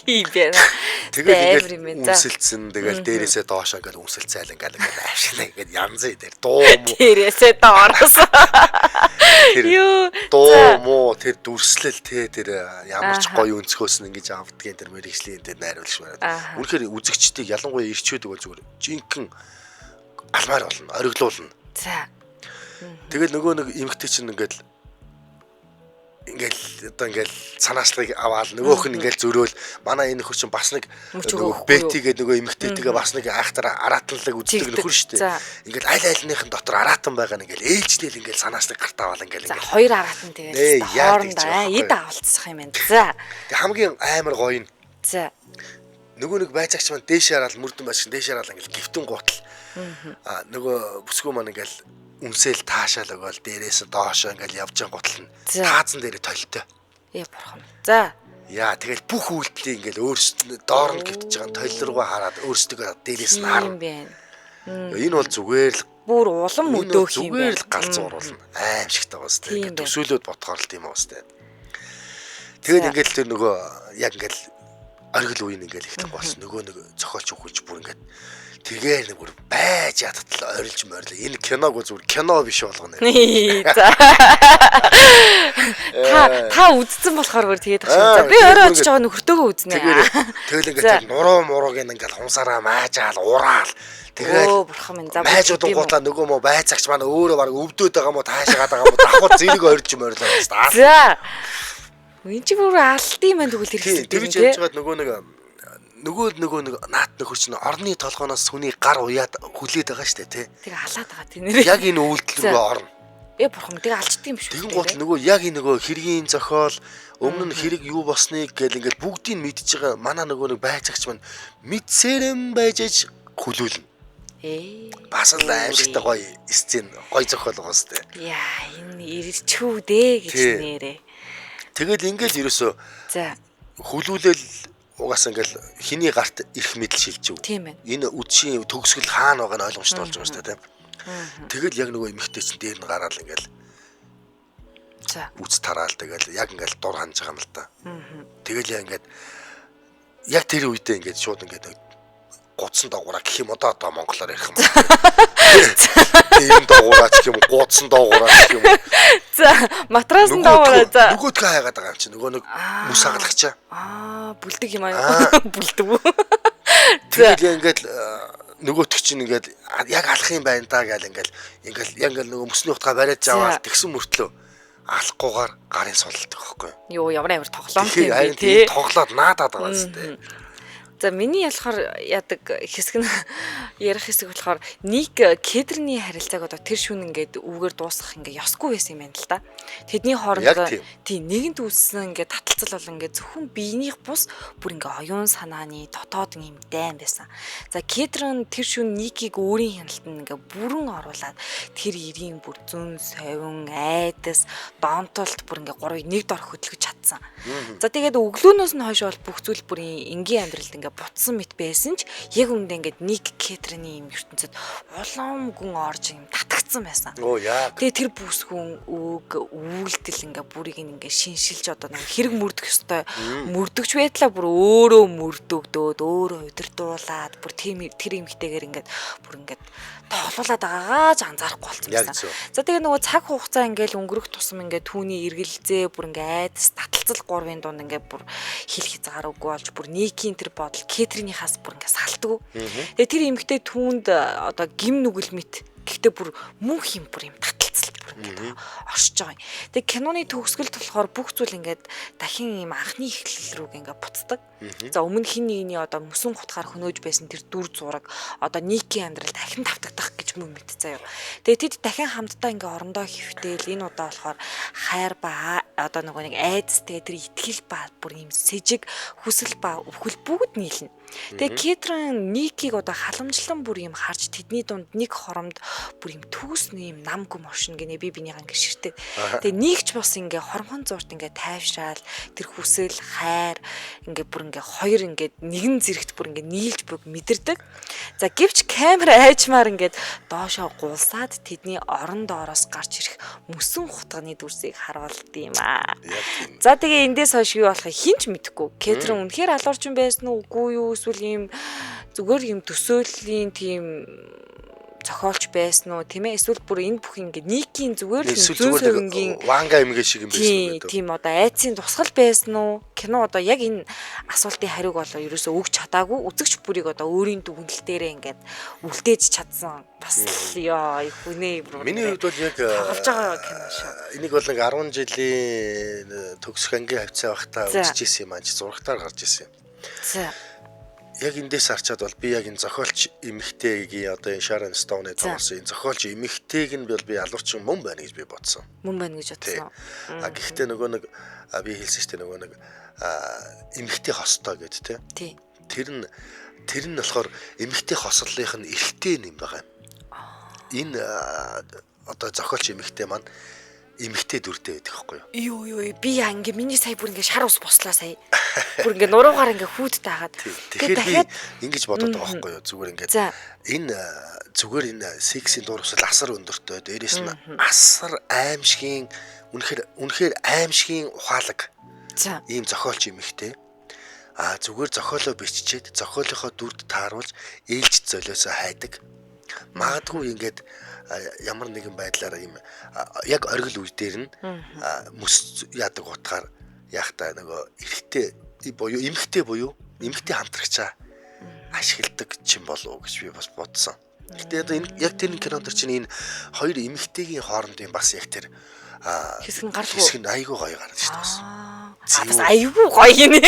Тийм байна. Тэгэл Амар юм ингээл байна. За. үнсэлцэн тэгэл дээрээсээ доошоо ингээл үнсэлцээл ингээл ингээл аашна ингээд янзын дээр дуу муу Дээрээсээ доороос. тэр Юу. дуу муу тэр дүрслэл те тэр ямар ч Ааха. гоё өнцгөөс нь ингэж авдгийн тэр мэрэгжлийн тэр найруулагч мараад. Ааха. Үнэхээр үзэгчдийг ялангуяа ирчүүд бол зүгээр жинхэнэ алмаар болно, ориглуулна. За. Тэгэл нөгөө нэг эмэгтэй чинь ингээл ингээл одоо ингээл санаачлагыг аваал нөгөөх нь ингээл зөрөөл манай энэ нөхөр чинь бас нэг Мөч нөгөө өгөхгүй юу? Бэти гэдэг нөгөө эмэгтэйтэйгээ бас нэг айхтар араатанлаг үздэг Чигдэг. нөхөр шүү дээ. За. Ингээл аль альныхын дотор араатан байгаа нь ингээл ээлжлээл ингээл санаачлаг гартаа аваал ингээл За ингээл. хоёр араатан Ээ, тэгэл яг хоорондоо тэгж байгаа эд байхгүй. авалцсах юм байна. За. Тэг хамгийн амар гоё нь За. нөгөө нэг байцаагч маань дээш хараал мөрдөн байцаагч дээш хараал ингээл гівтэн гутал а нөгөө бүсгүй маань ингээл өмсөөл таашаал өгөөл дээрээс нь доошоо ингээл явж байгаа гутал нь За. таазан дээрээ толтой. Ээ бурхан. За. Яа тэгэл бүх үйлдэлийг ингээл өөрсдөө доор нь гівтэж байгаа толь руугаа хараад өөрсдөө дээрээс нь Тийм харна. байна. Энэ бол зүгээр л Бүр улам энэ бол өдөөх юм зүгээр байна. л галзуу уруулна. Аимшигтай бас Тийм тийм ингээд байна. төсөөлөөд бодохоор л тийм уус тийм. Тэгээд За. ингээл тэр нөгөө яг ингээл оргил үеийн ингээл ихлэх болсон. Нөгөө нэг зохиолч үхэлж бүр ингээд тэгээр нэг бүр байж ядтал орилж морил. Энэ киног бол зүгээр кино биш болгоно. За. Та та үзсэн болохоор бүр тэгээд тах шиг. За Аа, би орой тэгээд очиж байгаа нөхөртөөгөө үзнэ. Тэгэл тэгэл ингээд За. тэр нуруу мурууг ингээд хумсараа маажаал ураал Тэгэл бурхан минь за майжуудангуудаа нөгөө мó байцаагч маань өөрөө баг өвдөөд байгаа мó таашаагаад байгаа мó давхар зэрэг орж морлоо баста. За. Энд чи бүр алд юм байна тэгвэл хэрэгтэй. Тэгж явж байгаад нөгөө нэг нөгөө нэг наат нөхөр чинь орны толгооноос хүний гар уяад хүлээд байгаа штэ тий. Тэг алаад байгаа тий нэрээ. Яг энэ үйлдэл рүүгээ орно. Бурхан тэг алчдаг юм шүү. Тэгэн гут нөгөө яг энэ нөгөө хэргийн зохиол өмнө нь хэрэг юу болсныг гэл ингээл бүгдийг мэдж байгаа манай нөгөө нэг байцаагч маань мэдсэрэм байж аж хүлүүлнэ. Бас л аимшигтай гоё сцен гоё зохиол байгаа сте. Яа энэ ирчүү дээ гэж нэрээ. Тэгэл ингээл ерөөсөө за хүлүүлэл угаасаа ингээл хиний гарт ирэх мэдэл шилжив. Тийм ээ. Энэ үдшийн төгсгөл хаана байгаа нь ойлгомжтой болж байгаа шүү дээ. Тэгэл яг нөгөө эмэгтэй чинь дээр нь гараал ингээл за үз тараал тэгэл яг ингээл дур ханж байгаа юм л та. Тэгэл яг ингээд яг тэр үедээ ингээд шууд ингээд гудсан доогуура гэх юм одоо монголоор ярих юм. Тийм доогуура ч гэх юм гудсан доогуура гэх юм. За матрасан доогуура за. Нөгөөдгөө хайгаад байгаа юм чи нөгөө нэг мөс хагалагчаа. Бүлдэг юм аа. Бүлдэг үү. Тэгэл ингээд нөгөөтг чинь ингээд яг алах юм байна даа гэл ингээл ингээл яг ингээл нөгөө мөсний утгаа бариад жаваал тэгсэн мөртлөө алахгүйгээр гарын сулалдаг байхгүй юу. Ямар амар тоглоом юм бэ тий. Тоглоод наадаад байгаа юм тий. За миний болохоор яадаг хэсэг нь ярих хэсэг болохоор Ник Кедрний харилцааг одоо тэр шүн ингээд үүгээр дуусгах ингээд ёсгүй байсан юм байна л да. Тэдний хооронд тий нэгэнт үүссэн ингээд таталцал бол ингээд зөвхөн биенийх бус бүр ингээд оюун санааны дотоод юм дайн байсан. За Кедрэн тэр шүн Никийг өөрийн хяналтанд ингээд бүрэн оруулаад тэр эрийн бүр зүүн совин айдас донтолт бүр ингээд гурвыг нэг дор хөдөлгөж чадсан. За тэгээд өглөөнөөс нь хойш бол бүх зүйл бүр энгийн амьдралд ингээд бутсан мэт байсан ч яг үүндээ ингээд Ник Кетрийн юм ертөнцид улам гүн орж юм татгцсан байсан. Тэгээ тэр бүсгүн үг үйлдэл ингээд бүрийг ингээд шиншилж одоо нэг хэрэг мөрдөх ёстой мөрдөгч байдлаа бүр өөрөө мөрдөгдөөд өөрөө удирдуулаад бүр тэр эмгтэйгээр ингээд бүр ингээд тоглуулад байгаагаа ч анзаарахгүй болсон байсан. За тэгээ нөгөө цаг хугацаа ингээд өнгөрөх тусам ингээд түүний эргэлзээ бүр ингээд айдас таталцал гурвын дунд ингээд бүр хил хязгаар үгүй болж бүр Никийн тэр бодол Кэтринийхаас бүр ингээд салтгүй. Тэгээ тэр эмэгтэй түүнд одоо гим нүгэл мэт гэхдээ бүр мөнх юм бүр юм таталцал бүр ингээд оршиж байгаа юм. Тэгээ киноны төгсгөлд болохоор бүх зүйл ингээд дахин юм анхны эхлэл рүү ингээд буцдаг. За өмнө хин нэгний одоо мөсөн хутгаар хөнөөж байсан тэр дүр зураг одоо Никийн амьдрал дахин тавтагдах гэж мөн мэт заяа. Тэгээ тэд дахин хамтдаа ингээд орондоо хөвтэйл энэ удаа болохоор хайр ба одоо нөгөө нэг айдас тэгээ тэр итгэл ба бүр юм сэжиг хүсэл ба өвхөл бүгд нийлнэ. Тэгээ Кэтрин Никийг одоо халамжлан бүр юм харж тэдний дунд нэг хоромд бүр юм төгс юм нам гүм оршино гинэ би бинийгаа ингэ ширтээ. Тэгээ Никч бас ингээ хормхон зурт ингээ тайвшраал тэр хүсэл хайр ингээ бүр ингээ хоёр ингээ нэгэн зэрэгт бүр ингээ нийлж бүг мэдэрдэг. За гэвч камер айжмаар ингээд доошоо гулсаад тэдний орон доороос гарч ирэх мөсөн хутганы дүрсийг харуулд юм аа. За тэгээ эндээс хойш юу болохыг хэн ч мэдэхгүй. Кэтрин үнэхээр алуурчин байсан уу үгүй юу эсвэл ийм зүгээр юм төсөөллийн тийм зохиолч байсан уу тийм ээ эсвэл бүр энэ бүх ингээ Никийн зүгээр л зүүн сөрөнгийн Ванга эмгээ шиг юм байсан гэдэг. Тийм одоо айцын тусгал байсан уу? Кино одоо яг энэ асуултын хариуг бол ерөөсөө өгч чадаагүй. Үзэгч бүрийг одоо өөрийн дүгнэлтээрээ ингээд үлдээж чадсан. Бас ёо хүнээ бүр. Миний хувьд бол яг тоглож байгаа кино шүү. Энийг бол нэг 10 жилийн төгсөх ангийн хавцаа байхдаа үзчихсэн юм аа чи зурагтаар гарч ирсэн юм. За. Яг эндээс харчаад бол би яг энэ зохиолч эмэгтэйгийн одоо энэ Sharon Stone-ы тоглосон энэ зохиолч эмэгтэйг нь бол би алуурчин мөн байна гэж би бодсон. Мөн байна гэж бодсон. А гэхдээ нөгөө нэг би хэлсэн шүү дээ нөгөө нэг эмэгтэй хостой гэд тэ. Тий. Тэр нь болохоор эмэгтэй хослолынх нь эрхтэй юм байгаа юм. Энэ одоо зохиолч эмэгтэй маань эмэгтэй дүртэй байдаг байхгүй юу? Юу би яа ингээ миний сая бүр ингээ шар ус бослоо сая. Бүр ингээ нуруугаар ингээ хүүт таагаад. Тэгэхээр би ингэж бодод байгаа байхгүй юу? Зүгээр ингээ энэ зүгээр энэ сексийн дурсал асар өндөртэй. Дээрээс нь асар аимшигын үнэхээр аимшигын ухаалаг. За. Ийм зохиолч эмэгтэй. А зүгээр зохиолоо биччихэд зохиолынхоо дүрд тааруулж ээлж золиосоо хайдаг. Магадгүй ингээд ямар нэгэн байдлаараа юм яг оргил үе дээр нь мөс яадаг утгаар яахтаа нөгөө эрэгтэй буюу эмэгтэй хамтрагчаа ашигладаг ч юм болов уу гэж би бас бодсон. Гэтэ одоо энэ яг тэр кинон дэр чинь энэ хоёр эмэгтэйгийн хоорондын бас яг тэр хэсэг нь гардаг. Хэсэг нь айгүй гоё гардаг шүү дээ бас. Бас айгүй гоё гинэ.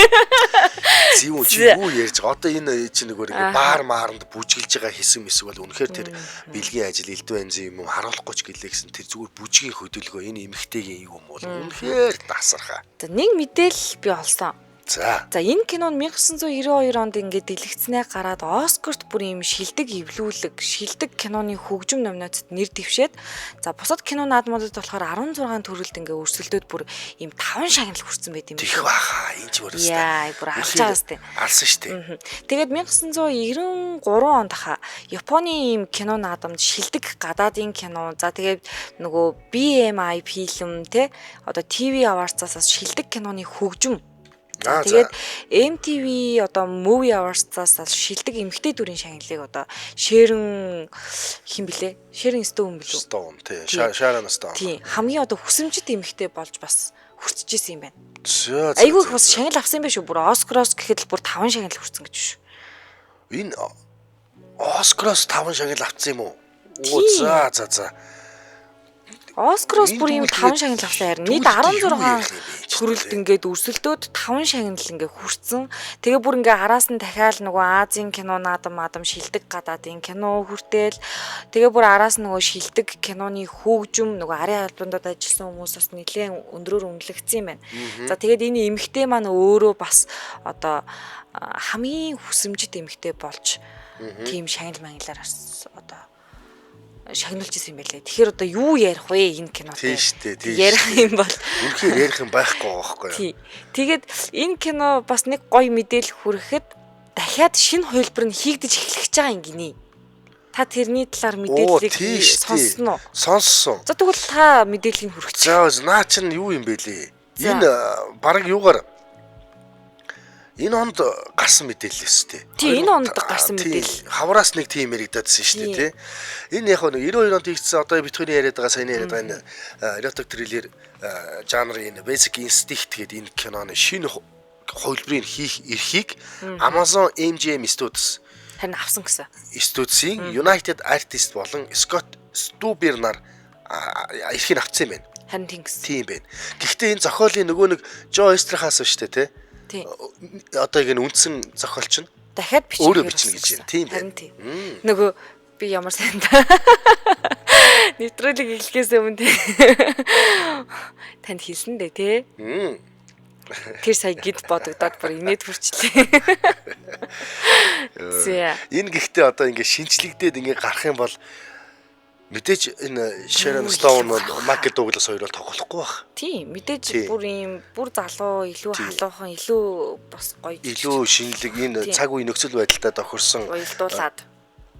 Зэвүү чи юу ярьж байгаа. Одоо энэ чи нөгөө ингээ баар мааранд бүжиглж байгаа хэсэг мэсэг бол үнэхээр тэр бэлгийн ажил элдв янзын юм харуулахгүй ч гэлээ гэсэн тэр зүгээр бүжгийн хөдөлгөөн энэ эмэгтэйгийн юм бол үнэхээр тасархаа. За нэг мэдээлэл би олсон. За. За энэ кино нь 1992 онд ингээд дэлгэцнээ гараад Оскарт бүр ийм шилдэг эвлүүлэг, шилдэг киноны хөгжим номинацид нэр дэвшээд за бусад кино наадмуудад болохоор 16 төрөлд ингээд өрсөлдөөд бүр ийм 5 шагнал хүрсэн байт юм шиг. Тих баха. Энэ ч бүр өстэй. Яа, бүр алж байгаа сте. Алсан штэ. Тэгээд 1993 онд хаа Японы ийм кино наадамд шилдэг гадаадын кино, за тэгээд нөгөө BMI фильм те одоо TV Awards-аас шилдэг киноны хөгжим. Тэгээд MTV одоо Movie Awards-аас шилдэг эмэгтэй дүрийн шагналыг одоо Sharon хин блэ? Sharon Stone билүү? Stone тий. Sharon Stone. Тий. Хамгийн одоо хүсэмжит эмэгтэй болж бас хүртэж исэн юм байна. Айгүй их бас шагнал авсан юм байна шүү. Бүр Оскароос гэхэд л бүр 5 шагнал хүрсэн гэж шүү. Энэ Оскароос 5 шагнал авсан юм уу? Оо за за за. Оскароос бүр ийм 5 шагнал авсан харин нийт 16 төрөлд ингээд өрсөлдөөд 5 шагнал ингээд хүрсэн. Тэгээ бүр ингээд араас нь дахиад нөгөө Азийн кино наадам мадам шилдэг гадаадын кино хүртэл тэгээ бүр араас нь нөгөө шилдэг киноны хөгжим нөгөө арын албандад ажилласан хүмүүс бас нэлээд өндрөөр үнэлэгдсэн юм байна. За тэгээд энэ эмэгтэй маань өөрөө бас одоо хамгийн хүсэмжит эмэгтэй болж тийм шагнал маялаар бас одоо шагналж исэн юм байлээ. Тэгэхээр одоо юу ярих вэ энэ кинотой? Тийм шүү дээ. Тийм ярих юм бол үнэхээр ярих юм байхгүй байгаа байхгүй юу? Тий. Тэгээд энэ кино бас нэг гоё мэдээлэл хүрэхэд дахиад шинэ хувилбар нь хийгдэж эхлэх гэж байгаа юм гинэ. Та тэрний талаар мэдээллийг сонссон уу? Сонссон. За тэгвэл та мэдээллийг хүргэж. За наа чинь юу юм бэ лээ? Энэ бараг юугаар энэ онд гарсан мэдээлэл өс тээ. Тий, энэ онд гарсан мэдээлэл. Хавраас нэг тийм яригдаадсэн шүү дээ, тий. Энэ яг нэг 92 онд хийгдсэн одоо битгийний яриад байгаа саяны яриад байгаа энэ erotic thriller жанрын энэ Basic Instinct гэдэг энэ киноны шинэ хувилбарыг хийх эрхийг Amazon MGM Studios харин авсан гэсэн. Studios-ийн United Artists болон Scott Stuber нар эрхийг авсан юм байна. Харин тийм гэсэн. Тийм байна. Гэхдээ энэ зохиолын нөгөө нэг Joe Eszterhas шүү дээ, тий. Тий. Одоо яг энэ үндсэн зохиолч нь дахиад бичих өөрөө бичнэ гэж байна. Тийм байна. Нөгөө би ямар сайн та нэвтрүүлэг эхлэхээс өмнө танд хэлсэн дээ тий. Тэр сая гид бодогдоод бүр инээд хүрчлээ. Зэ. Энэ гэхдээ одоо ингэ шинчлэгдээд ингэ гарах юм бол мэдээж энэ Sharon Stone бол Michael Douglas хоёр бол тоглохгүй байх. Тийм, мэдээж бүр ийм бүр залуу, илүү халуухан, илүү бас гоё. Илүү шинэлэг энэ цаг үеийн нөхцөл байдалтай тохирсон уялдуулаад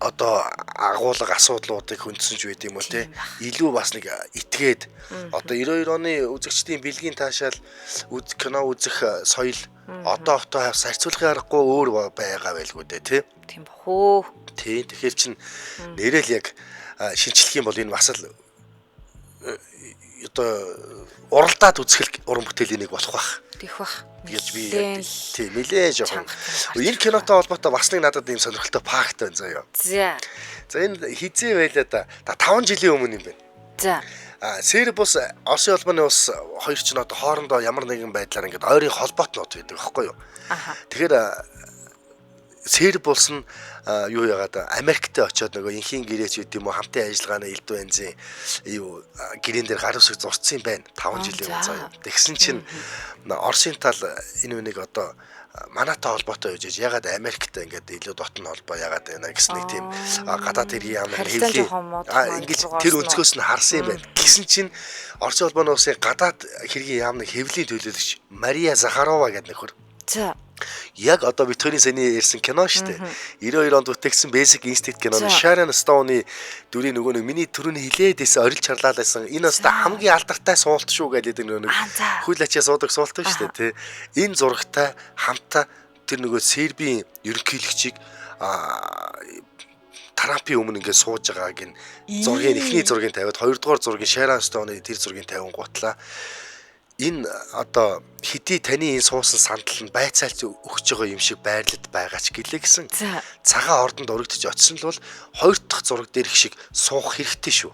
одоо агуулга асуудлуудыг хөндсөн ч байд юм уу те. Илүү бас нэг итгээд одоо 92 оны үзэгчдийн бэлгийн таашаал кино үзэх соёл одоо хотоо харьцуулахын аргагүй өөр байгаа байлгүй дээ те. Тийм бах уу. Тийм, тэгэхээр чин нэрэл яг шинчлэх юм бол энэ бас л одоо уралдаад үзэх уран бүтээлийн нэг болох байх. Тэх бах. Гэж би тийм нэлээ жоохон. Энэ кинотой холбоотой бас нэг надад ийм сонирхолтой факт байна заяа. За. За энэ хизээ байлаа да. 5 жилийн өмнө юм байна. За. Серб улс, Оросын холбооны улс хоёр ч одоо хоорондоо ямар нэгэн байдлаар ингээд ойрын холбоотнууд байдаг аахгүй юу? Аха. Тэгэхээр Серб улс нь юу яагаад Америкт очиод нөгөө инхийн гэрээч гэдэг юм уу хамтын ажиллагааны элдв янзын юу гэрээн дээр гар үсэг зурцсан юм байна 5 жилийн өмнө заяа. Тэгсэн чинь Оросын тал энэ үнийг одоо манайтай холбоотой байж ягаад Америкт ингээд илүү дотн холбоо ягаад байна гэсэн нэг тийм гадаад хэргийн ямар хэвлэл ингэж тэр өнцгөөс нь харсан юм байна. Гэсэн чинь Оросын холбооны улсын гадаад хэргийн яамны хэвлэлийн төлөөлөгч Мария Захарова гэдэг нөхөр. За. Яг одоо битүүрийн саяны ярьсан кино шүү дээ. 92 онд бүтээгдсэн Basic Instinct киноны Sharon Stone-ы дүрийн нөгөө нэг миний түрүүний хилээд байсан орилж чарлаад байсан. Энэ өстө хамгийн алдартай суулт шүү гэдэг нөгөө нэг хөл ачаа суудаг суулт шүү дээ, тий. Энэ зурагтай хамтаа тэр нөгөө Сербийн ерөнхийлөгчийг Трампын өмнө ингээд сууж байгааг нь зургийн эхний зургийг тавиад хоёрдугаар зургийн Sharon Stone-ы тэр зургийг тавингуутлаа Энэ одоо хэдий таны энэ суусан сандал нь байцаалж өгч байгаа юм шиг байрлал байгаа ч гэлээ гэсэн. Цагаан ордонд урагдчих очисон л бол хоёр дахь зураг дээрх шиг суух хэрэгтэй шүү.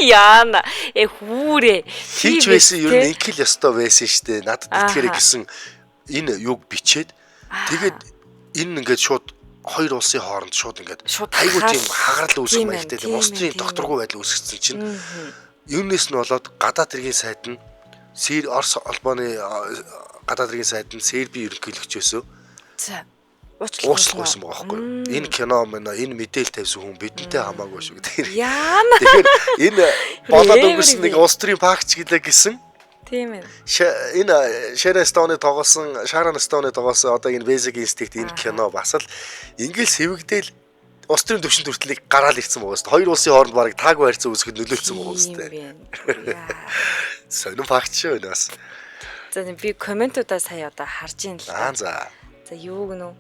Яана хүүрээ. Хийж байсан ер нь инкэл ёстой байсан шүү дээ. Надад итгээрэй гэсэн энэ юг бичээд тэгээд энэ ингээд шууд хоёр улсын хооронд шууд ингээд айгүй тийм хагарал үүсэх маягтай тийм улс төрийн докторгүй байдал үүсгэсэн чинь юунээс нь болоод гадаад хэргийн сайд нь Орос холбооны гадаад хэргийн сайд нь Сербийн ерөнхийлөгчөөсөө уучлалгүйсэн байгаа байхгүй юу? Энэ кино мэн энэ мэдээлэл тавьсан хүн бидэнтэй хамаагүй шүү гэдэг. Яана. Тэгэхээр энэ болоод өнгөрсөн нэг улс төрийн факт гэлээ гэсэн. Тийм ээ. Энэ Sharon Stone-ы тоглосон, Sharon Stone-ы тоглосон одоо энэ Basic Instinct энэ кино бас л ингээл сэвэгдээл улс төрийн төвшөнд хүртэл гараал ирсэн байгаа шүү дээ. Хоёр улсын хооронд бараг таагүй харьцаа үүсгэхэд нөлөөлсөн байгаа шүү дээ. Сонин факт шүү энэ бас. За би комментуудаа сая одоо харж ин л. Аа за. За юу гэнэ үү?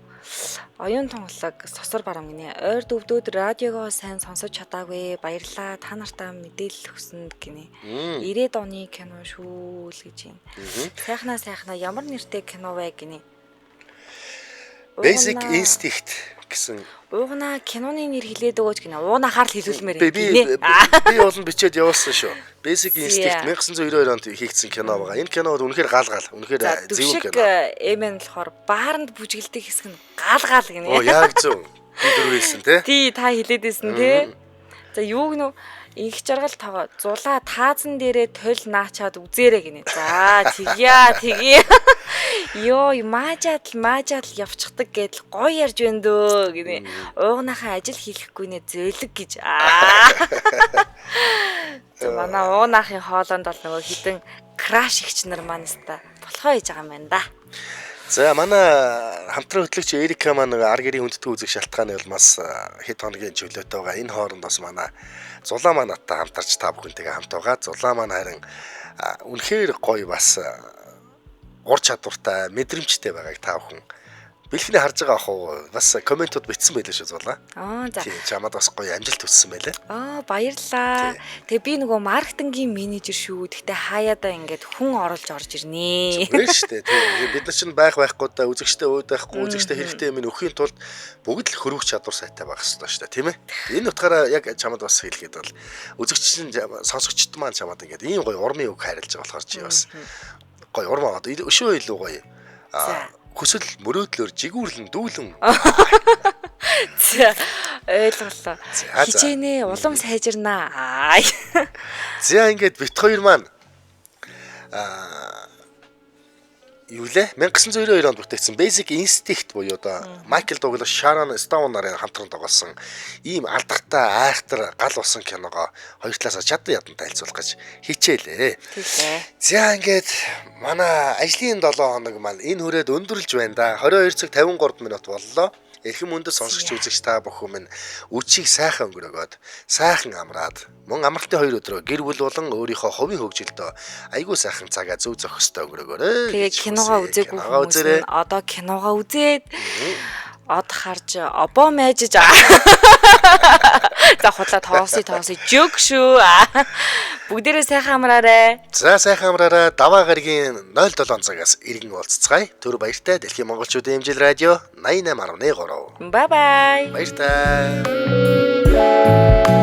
Оюун тунгалаг сосор барам гинэ. Ойр дөвдөөд радиогоо сайн сонсож чадаагүй. Баярлаа. Та нартаа мэдээлэл өгсөнд гинэ. 90-ад оны кино шүү л гэж юм. Сайхнаа сайхнаа ямар нэртэй кино вэ гинэ. Basic Instinct гэсэн. Уугнаа киноны нэр хэлээд өгөөч гинэ. Уугнахаар л хэлүүлмээр гинэ. Би болон бичээд явуулсан шүү. Basic Instinct 1992 онд хийгдсэн кино байгаа. Энэ кино бол үнэхээр гал гал. Үнэхээр зөв кино. Эмэн болохоор бааранд бүжгэлдэг хэсэг нь гал гал гинэ. Оо яг зөв. Би дөрөв хэлсэн тий. Тий та хэлээд байсан тий. За юу гэнэ инх жаргал тоогоо зулаа таазан дээрээ толь наачаад үзээрэй гинэ. За тэгье тэгье. Йоо маажаад л явчихдаг гэдэл гоё ярьж байна дөө гинэ. Уугнахаа ажил хийхгүй нэ зөөлөг гэж. Аа. За манай уугнахын хоолонд бол нөгөө хідэн краш ихч нар маань өста болохоо хийж байгаа юм байна да. За манай хамтран хөтлөгч Эрика маань ар гэрийн хүндэтгүү үзэх шалтгааны бол бас хэд хоногийн чөлөөтэй байгаа. Энэ хооронд бас манай Зулаа маань надтай хамтарч та бүхэнтэйгээ хамт байгаа. Зулаа маань харин үнэхээр гоё бас ур чадвартай, мэдрэмжтэй байгааг та бүхэн бэлхний харж байгаа ах уу бас комментууд бичсэн байлээ шүү Зулаа. Аа за. Тийм чамд бас гоё амжилт хүссэн байлээ. Аа баярлалаа. Тэгээ би нөгөө маркетингийн менежер шүү. Тэгтээ хаяадаа ингээд хүн оруулж орж ирнэ. Зүгээр шүү дээ. Тийм бид нар чинь байхгүй да үзэгчтэй өөд байхгүй үзэгчтэй хэрэгтэй юм өгөхийн тулд бүгд л хөрвөх чадвар сайтай байх ёстой шүү дээ, тийм ээ. Энэ утгаараа яг чамд бас хэлгээд бол үзэгч чинь сонсогчд маань чамд ингээд ийм гоё урмын үг хайрлаж байгаа болохоор чи бас гоё урам аваад өшөө илүү гоё. Хүсэл мөрөөдлөөр жигүүрлэн дүүлэн. За ойлголоо. Хичээнэ улам сайжирнаа. За ингээд бит хоёр маань юу лээ 1992 онд бүтээгдсэн Basic Instinct буюу одоо Майкл Дуглас, Sharon Stone нарын хамтран тоглосон ийм алдартай айхтар гал усан киногоо хоёр талаасаа чадан ядан танилцуулах гэж хичээлээ. Тэглээ. За ингээд манай ажлын 7 хоног маань энэ хүрээд өндөрлж байна да. 22 цаг 53 минут боллоо. Эрхэм мөндөд сонсогч үзэгч та бүхэн минь үчиг сайхан өнгөрөөгөөд сайхан амраад мөн амралтын 2 өдрөө гэр бүл болон өөрийнхөө хувийн хөгжилдөө айгүй сайхан цагаа зөв зохистой өнгөрөөгөөрэй. Тэгээ киногоо үзээгүй хүмүүс нь одоо киногоо үзээд од харж обоо майжж за худлаа тоосъё жөг шүү. Бүгдээрээ сайхан амраарай. За сайхан амраарай. Даваа гарагийн 07 цагаас иргэн уулзцгаая. Түр баяртай. Дэлхийн монголчуудын хэмжил радио 88.3. Bye bye. Баяртай.